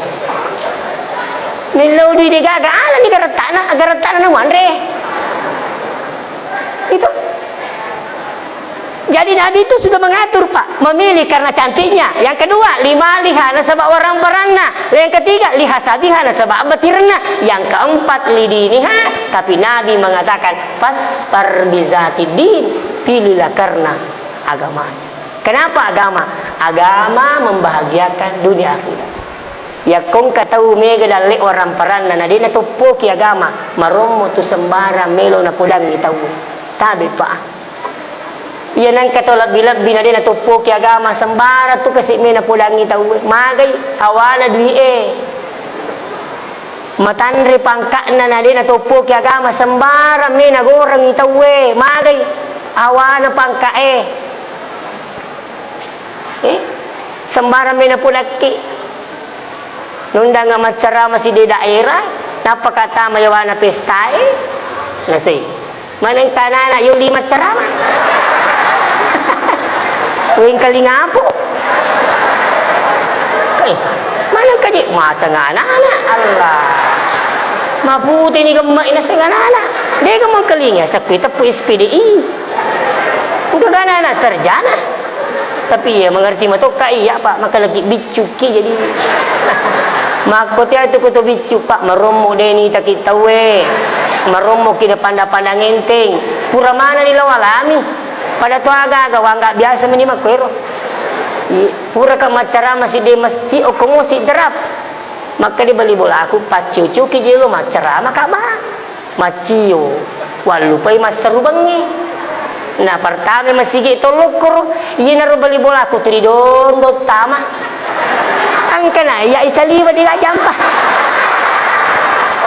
Millau dui degaga, alani garetta'na, garetta'na na muanre. Itu. Jadi Nabi itu sudah mengatur, Pak, memilih karena cantiknya. Yang kedua, limaliha nasaba warang-barangna. Yang ketiga, lihasabiha nasaba abbatirna. Yang keempat, lidiniha. Tapi Nabi mengatakan, fasfar bizatid din, pilihlah karena agamanya. Kenapa agama? Agama membahagiakan dunia akhirat. Yakko engka tau mega dalle warang-paranna, na de natoppoki agama, marommo tu sembarang melo napodangi tau. Tabe, Pak. Iya nengka tau lebbi-lebbi na de natoppoki agama, sembarang tu kasi me napodangi tau. Magai hawana dui e. Matanre pangka'na na de natoppoki agama, sembarang me nagorengi tau e. Magai hawana pangka e. Eh, sembarang me napodakki. Nundang maccarama sidde daerah, nappa ka tama yawana pesta e, nasei. Maneng tanana yoli maccarama. Wengkalingapo. Eh, maneng kaje masang anak-anak. Allah. Mapute ni gemma ina seng anak-anak. Dega mengkalinga sakui tepu S P D I. Udah anak-anak sarjana. Tapi iya mengerti matokka iya, Pak, maka lagi biccuki jadi. Makko tiatu ko to biccu, Pak, marommo deni taki tauwe. Marommo ki panda-panda ngenteng. Pura mana ni lao alami. Pada to aga-aga wangga biasa meni makko ero. Iya, pura ka maccarama sidde masjid okko musi derap. Maka di bali bola aku paccucuki jelo maccarama ka ba. Maccio, wallupai masseru bengngi. Na pertama masigi tollokkoro, iyanaro bali bolaku tu didondo tama. Engkana iya isaliwa di jampa.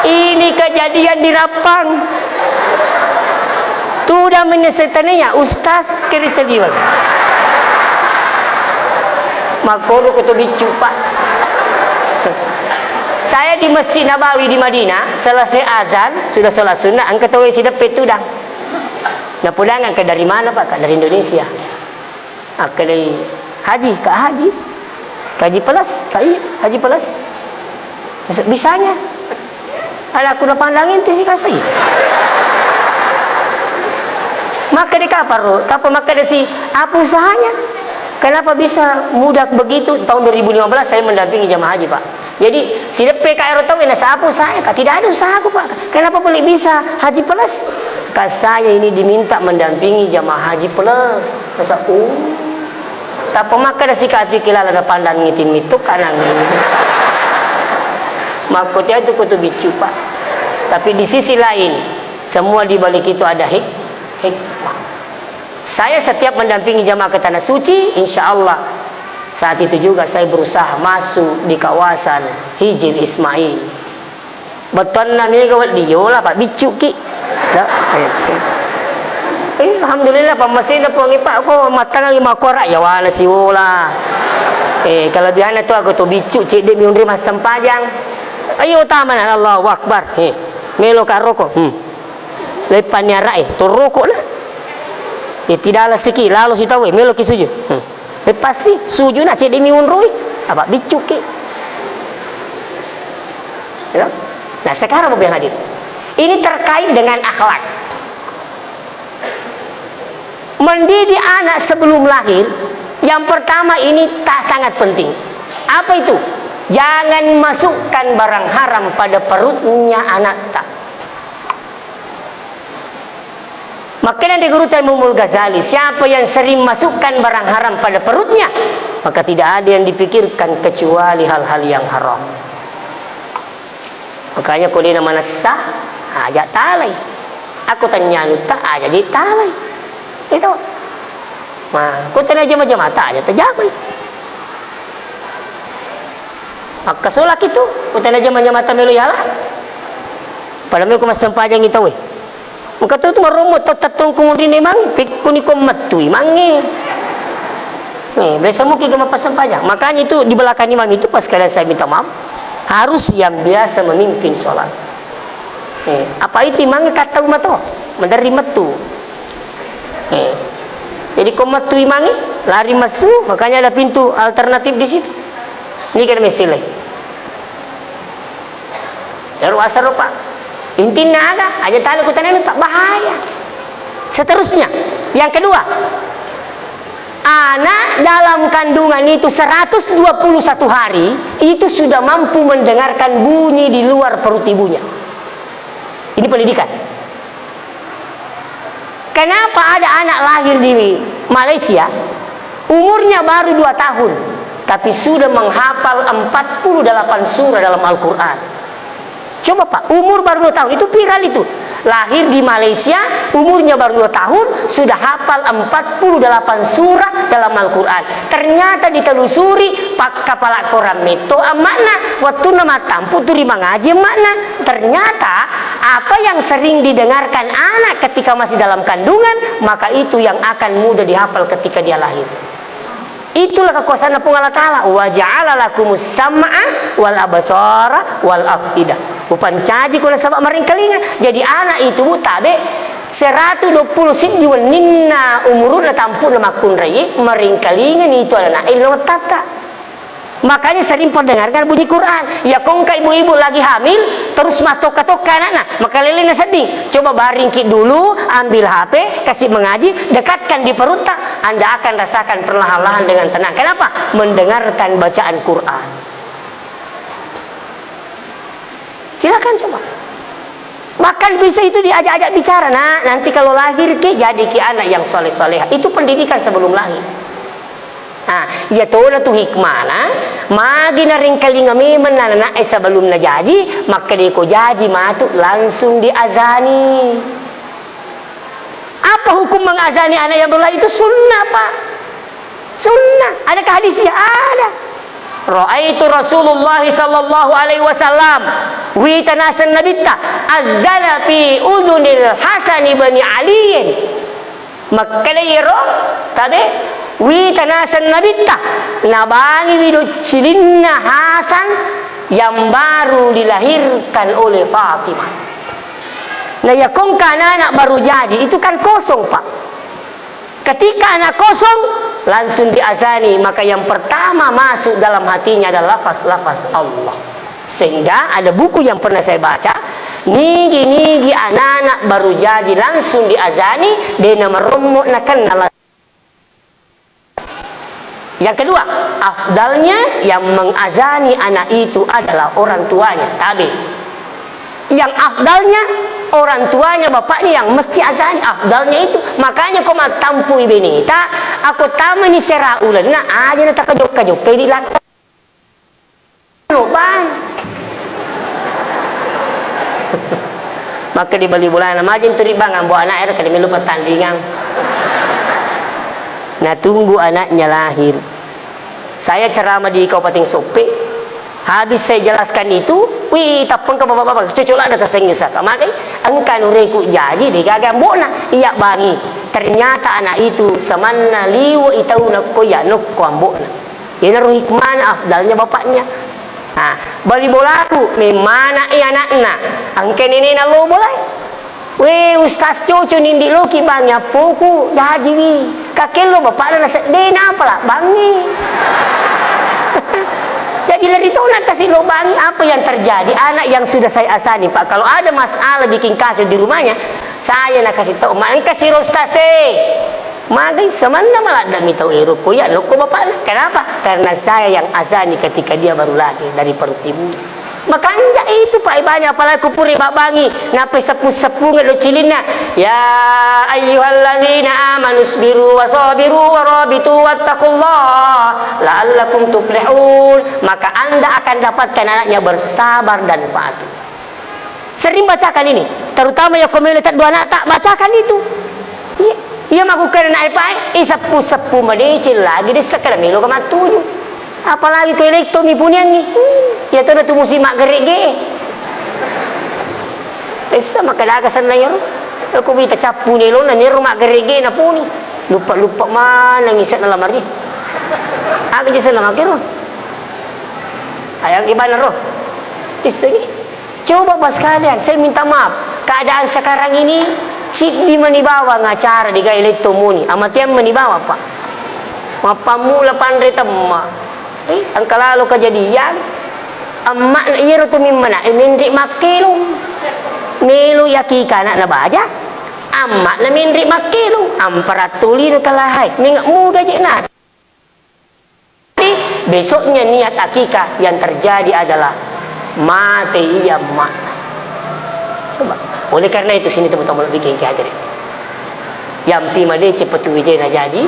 Ini kejadian di Rappang. Tudang menyesetania, Ustaz keri saliwa. Makkoro ko to biccu, Pak. Saya di Masjid Nabawi di Madinah, selesai azan, sudah sholat sunnah, engka tauwe sideppe tudang. Napodang engka dari mana, Pak? Ka dari Indonesia. Akkedai, Haji, Kak Haji. Haji Pelas, Kak, iya, Haji Pelas. Bisa-, bisanya. Ada aku napandang ente si kasih. Maka di kaparo, kapang maka di si, apa usahanya? Kenapa bisa mudah begitu? Tahun dua ribu lima belas saya mendampingi jamaah haji, Pak. Jadi, sideppe ka ero tau, nasa apa usaha, Kak? Tidak ada usahaku, Pak. Kenapa boleh bisa haji plus? Kak, saya ini diminta mendampingi jamaah haji plus. Masa, oh. Tappa makkeda sikatu kilala na pandang ngiting mitu kanang. Makko tiatu kutu biccu, Pak. Tapi di sisi lain, semua di balik itu ada hik-, hikmah. Saya setiap mendampingi jamaah ke Tanah Suci, insya Allah saat itu juga saya berusaha masuk di kawasan Hijir Ismail. Bettuanna mega wedding yola, Pak, biccuki. Da, eh, eh, alhamdulillah, pammasena Puang, Pak, ko mattangangi makkora, yawana siwola. Eh, kelebihanna tu aku tu biccu, cedde mi unri massempajang. Ayo, tamana, Allahu Akbar. Eh, melo ka roko. Hmm. Leppanni ara'e, torroko na. Eh, tidak lasiki, lalo sitawe, melo ki sujud. Hmm. Leppassi, sujuna cedde mi unrui, apa biccuki. Ya. Nah, sekarang Bapak yang hadir. Ini terkait dengan akhlak. Mendidik anak sebelum lahir, yang pertama ini tak sangat penting. Apa itu? Jangan masukkan barang haram pada perutnya anak tak. Makanya di Guru Imamul Ghazali, siapa yang sering masukkan barang haram pada perutnya, maka tidak ada yang dipikirkan kecuali hal-hal yang haram. Makanya ko dena manessa, aja talai. Aku tanya nutta, aja je talai. Itu. Nah, ko tanya jama-jamata, aja tajamai. Makkasolaki tu, ko tanya jama-jamata melo yala. Pada melo ko massempajang itu, weh. Engka tu, tu marommo tau tettongkong onrine imang, pekkoni ko mettui imangnge. Eh, biasa muki ga mappasempajang. Makanya itu di belakang imam itu pas kalian saya minta maaf, harus yang biasa memimpin sholat. Eh, apa itu imangnge kattau mato, maderri mettu. Eh, jadi ko mettu imangnge, lari messu, makanya ada pintu alternatif di situ. Ini kan mesile. Ero asaro, Pak. Intinna aga? Aja tali kutanai, Pak. Bahaya. Seterusnya, yang kedua, anak dalam kandungan itu seratus dua puluh satu hari itu sudah mampu mendengarkan bunyi di luar perut ibunya. Ini pendidikan. Kenapa ada anak lahir di Malaysia, umurnya baru dua tahun, tapi sudah menghafal empat puluh delapan surah dalam Al-Quran? Coba, Pak, umur baru dua tahun, itu viral itu. Lahir di Malaysia, umurnya baru dua tahun, sudah hafal empat puluh delapan surah dalam Al-Quran. Ternyata ditelusuri, pak, kapala korang metto amma'na, wattunna mattampu turi mangaji amma'na. Ternyata apa yang sering didengarkan anak ketika masih dalam kandungan, maka itu yang akan mudah dihafal ketika dia lahir. Itulah kekuasaanna Puang Allah Ta'ala. Wa ja'ala lakumus sam'a wal absara wal af'idah. Upancaji ko nasaba maringkalinga. Jadi anak itu, Bu, tabe Seratu duappulo siddi wenninna umuru'na tampu'na makkunraie, maringkalingani itu anana'e ri lawettatta. Makanya sering perdengarkan bunyi Quran. Ya, kongka ibu-ibu lagi hamil, terus mattokka-tokka anakna, makalelena sedding. Coba baringki dulu, ambil H P, kasih mengaji, dekatkan di perutnya, Anda akan rasakan perlahan-lahan dengan tenang. Kenapa? Mendengarkan bacaan Quran. Silakan coba. Bahkan bisa itu diajak-ajak bicara, "Nak, nanti kalau lahir ki, jadi ki anak yang soleh-solehah." Itu pendidikan sebelum lahir. Nah, iya tona tu hikmana, magi narengkalinga memang anana'e sebelum najaji, makkedai ko jaji matu langsung diazani. Apa hukum mengazani anak yang baru lahir itu? Sunnah, Pak. Sunnah. Adakah hadisnya? Ada. Ra'aitu Rasulullah sallallahu alaihi wasallam, wita naseng Nabitta, adzana fi udzunil Hasan ibni Aliyin. Makkeda iyaro tabe, wita naseng Nabitta, nabangiwi doccilinna Hasan yang baru dilahirkan oleh Fatimah. Nah, ya kongka anak-anak baru jadi, itu kan kosong, Pak. Ketika anak kosong, langsung diazani, maka yang pertama masuk dalam hatinya adalah lafaz-lafaz Allah. Sehingga ada buku yang pernah saya baca, nigi-nigi anak-anak baru jadi langsung diazani, de namarommo nakenna la-, yang kedua, afdalnya yang mengazani anak itu adalah orang tuanya. Tabe. Yang afdalnya orang tuanya, bapaknya yang mesti azani. Afdalnya itu. Makanya ko mattampui beneta, ako tamani sera ulenna, aja na takajokka-jokka di lakka. Lo bang. Maka di bali bolana, majeng tu ri bang, ambo anak era kali melu pertandingan. Nah, tunggu anaknya lahir. Saya ceramah di Kabupaten Soppeng. Habis saya jelaskan itu, wih, tappengka bapak-bapak, cocok lah ada taseng saka. Makai, engka nureku jaji, de gaga ambokna. Iya bangi. Ternyata anak itu semanna liwe itau nakko ya nokko ambokna. Iyanaro hikmana, afdalnya bapaknya. Nah, bali bolaku, memana i anakna. Engka nenena lo bolai. Weh, Ustaz Coco nindi loki bangi appoku, jajiwi. Kakello bapakna naseddena apa lah bangi. Jadi lari tona kasih lo bangi, apa yang terjadi? Anak yang sudah saya asani, Pak, kalau ada masalah bikin kacau di rumahnya, saya nakasih tahu, "Ma, engka siro Ustaz e." Magai semanna maladda mi tau ero ko ya nokko bapakna. Kenapa? Karena saya yang azani ketika dia baru lahir dari perut ibu. Makanja itu, Pak, ibanya, apalagi kupuri babbangi, nape seppu-seppunge do cilinna. Ya ayyuhalladzina amanu isbiru wa sabiru wa rabitu wattaqullaha la'allakum tuflihun. Maka Anda akan dapatkan anaknya bersabar dan patuh. Sering bacakan ini, terutama ya komele teddu anakta, bacakan itu. Iya, iya, maku kena naik pae, iseppu-seppu madeceng lagi, dessa kada melo ka mattuju. Apalagi ko eletto mi puniangi. Hmm, iya to tu musim maggerege. Dessa makadaga senna iyaro. Ko bita cappu nelona nero maggerege na puni. Lupa-lupa mana ngisek na lamari. Aga jasa na makero. Ayang ibana ro. Dessa ni. Coba, Pak, sekalian, saya minta maaf. Keadaan sekarang ini, siddi mani bawang acara di gai letto muni. Amatiang mani bawang, Pak. Mappammula panre temma. Eh, engka lalo kejadian. Emma'na iyaro tu mimmana, eh, menri makkelung. Melo yakika anakna baja. Emma'na menri makkelung. Ampara tolino kalahai. Menga muda je na. Besoknya niat akikah, yang terjadi adalah mate iya emakna. Coba. Oleh karena itu, sini teman-teman bikin hadiri. Yampi madeceng petu wijena jaji,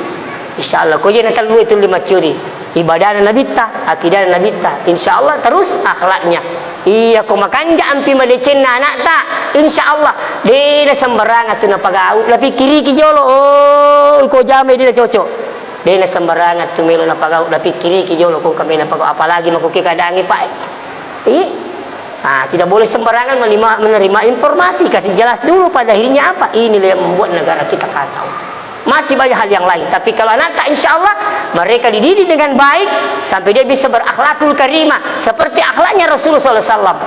insya Allah. Ko jena tellu itu lima curi. Ibadahna nabitta, akidahna nabitta. Insya Allah terus akhlaknya. Iya ko makanja ampi madecenna anakta, insya Allah. Dena sembarangan tu napagau. Napikkiriki jolo, oh, iko jamai dena cocok. Dena sembarangan tu melo napagau, napikkiriki jolo ko engka melo napagau, apalagi makoki keadaangnge, Pak. Iya. Ah, tidak boleh sembarangan menerima, menerima informasi, kasih jelas dulu pada akhirnya apa. Inilah yang membuat negara kita kacau. Masih banyak hal yang lain. Tapi kalau anakta, insya Allah, mereka dididik dengan baik sampai dia bisa berakhlakul karimah seperti akhlaknya Rasulullah sallallahu alaihi wasallam.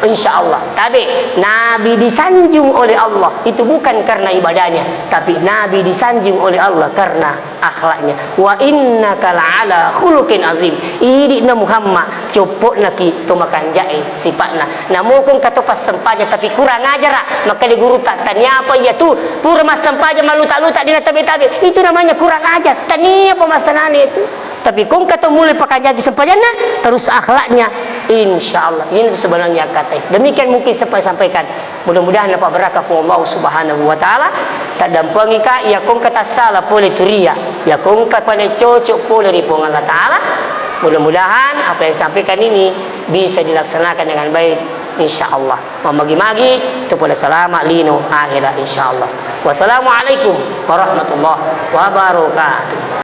Insya Allah. Tapi Nabi disanjung oleh Allah itu bukan karena ibadahnya, tapi Nabi disanjung oleh Allah karena akhlaknya. Wa innaka la'ala khuluqin azim. Idi'na Muhammad, coppo'naki to makanja'e sipa'na. Namo ko engka to passempajang tapi kurang ajara, makkeda gurutta, taniapa iya tu, pura massempajang malluta-luta dina tabe-tabe. Itu namanya kurang ajar. Taniapa massanane itu. Tapi ko engka to mulai pakanjaki sempajanna, terus akhlaknya, insya Allah. Ini tu sebenarnya kata. Demikian mungkin sempat sampaikan. Mudah-mudahan napabbarakka Puang Allah Subhanahu wa Ta'ala. Taddampengika, iya ko engka tassala pole tu ria, iya ko engka pale cocok pole ri Puang Allah Ta'ala. Mudah-mudahan apa yang disampaikan ini bisa dilaksanakan dengan baik, insya Allah. Mamagi-magi tu pole salama lino akhirat, insya Allah. Wassalamualaikum warahmatullahi wabarakatuh.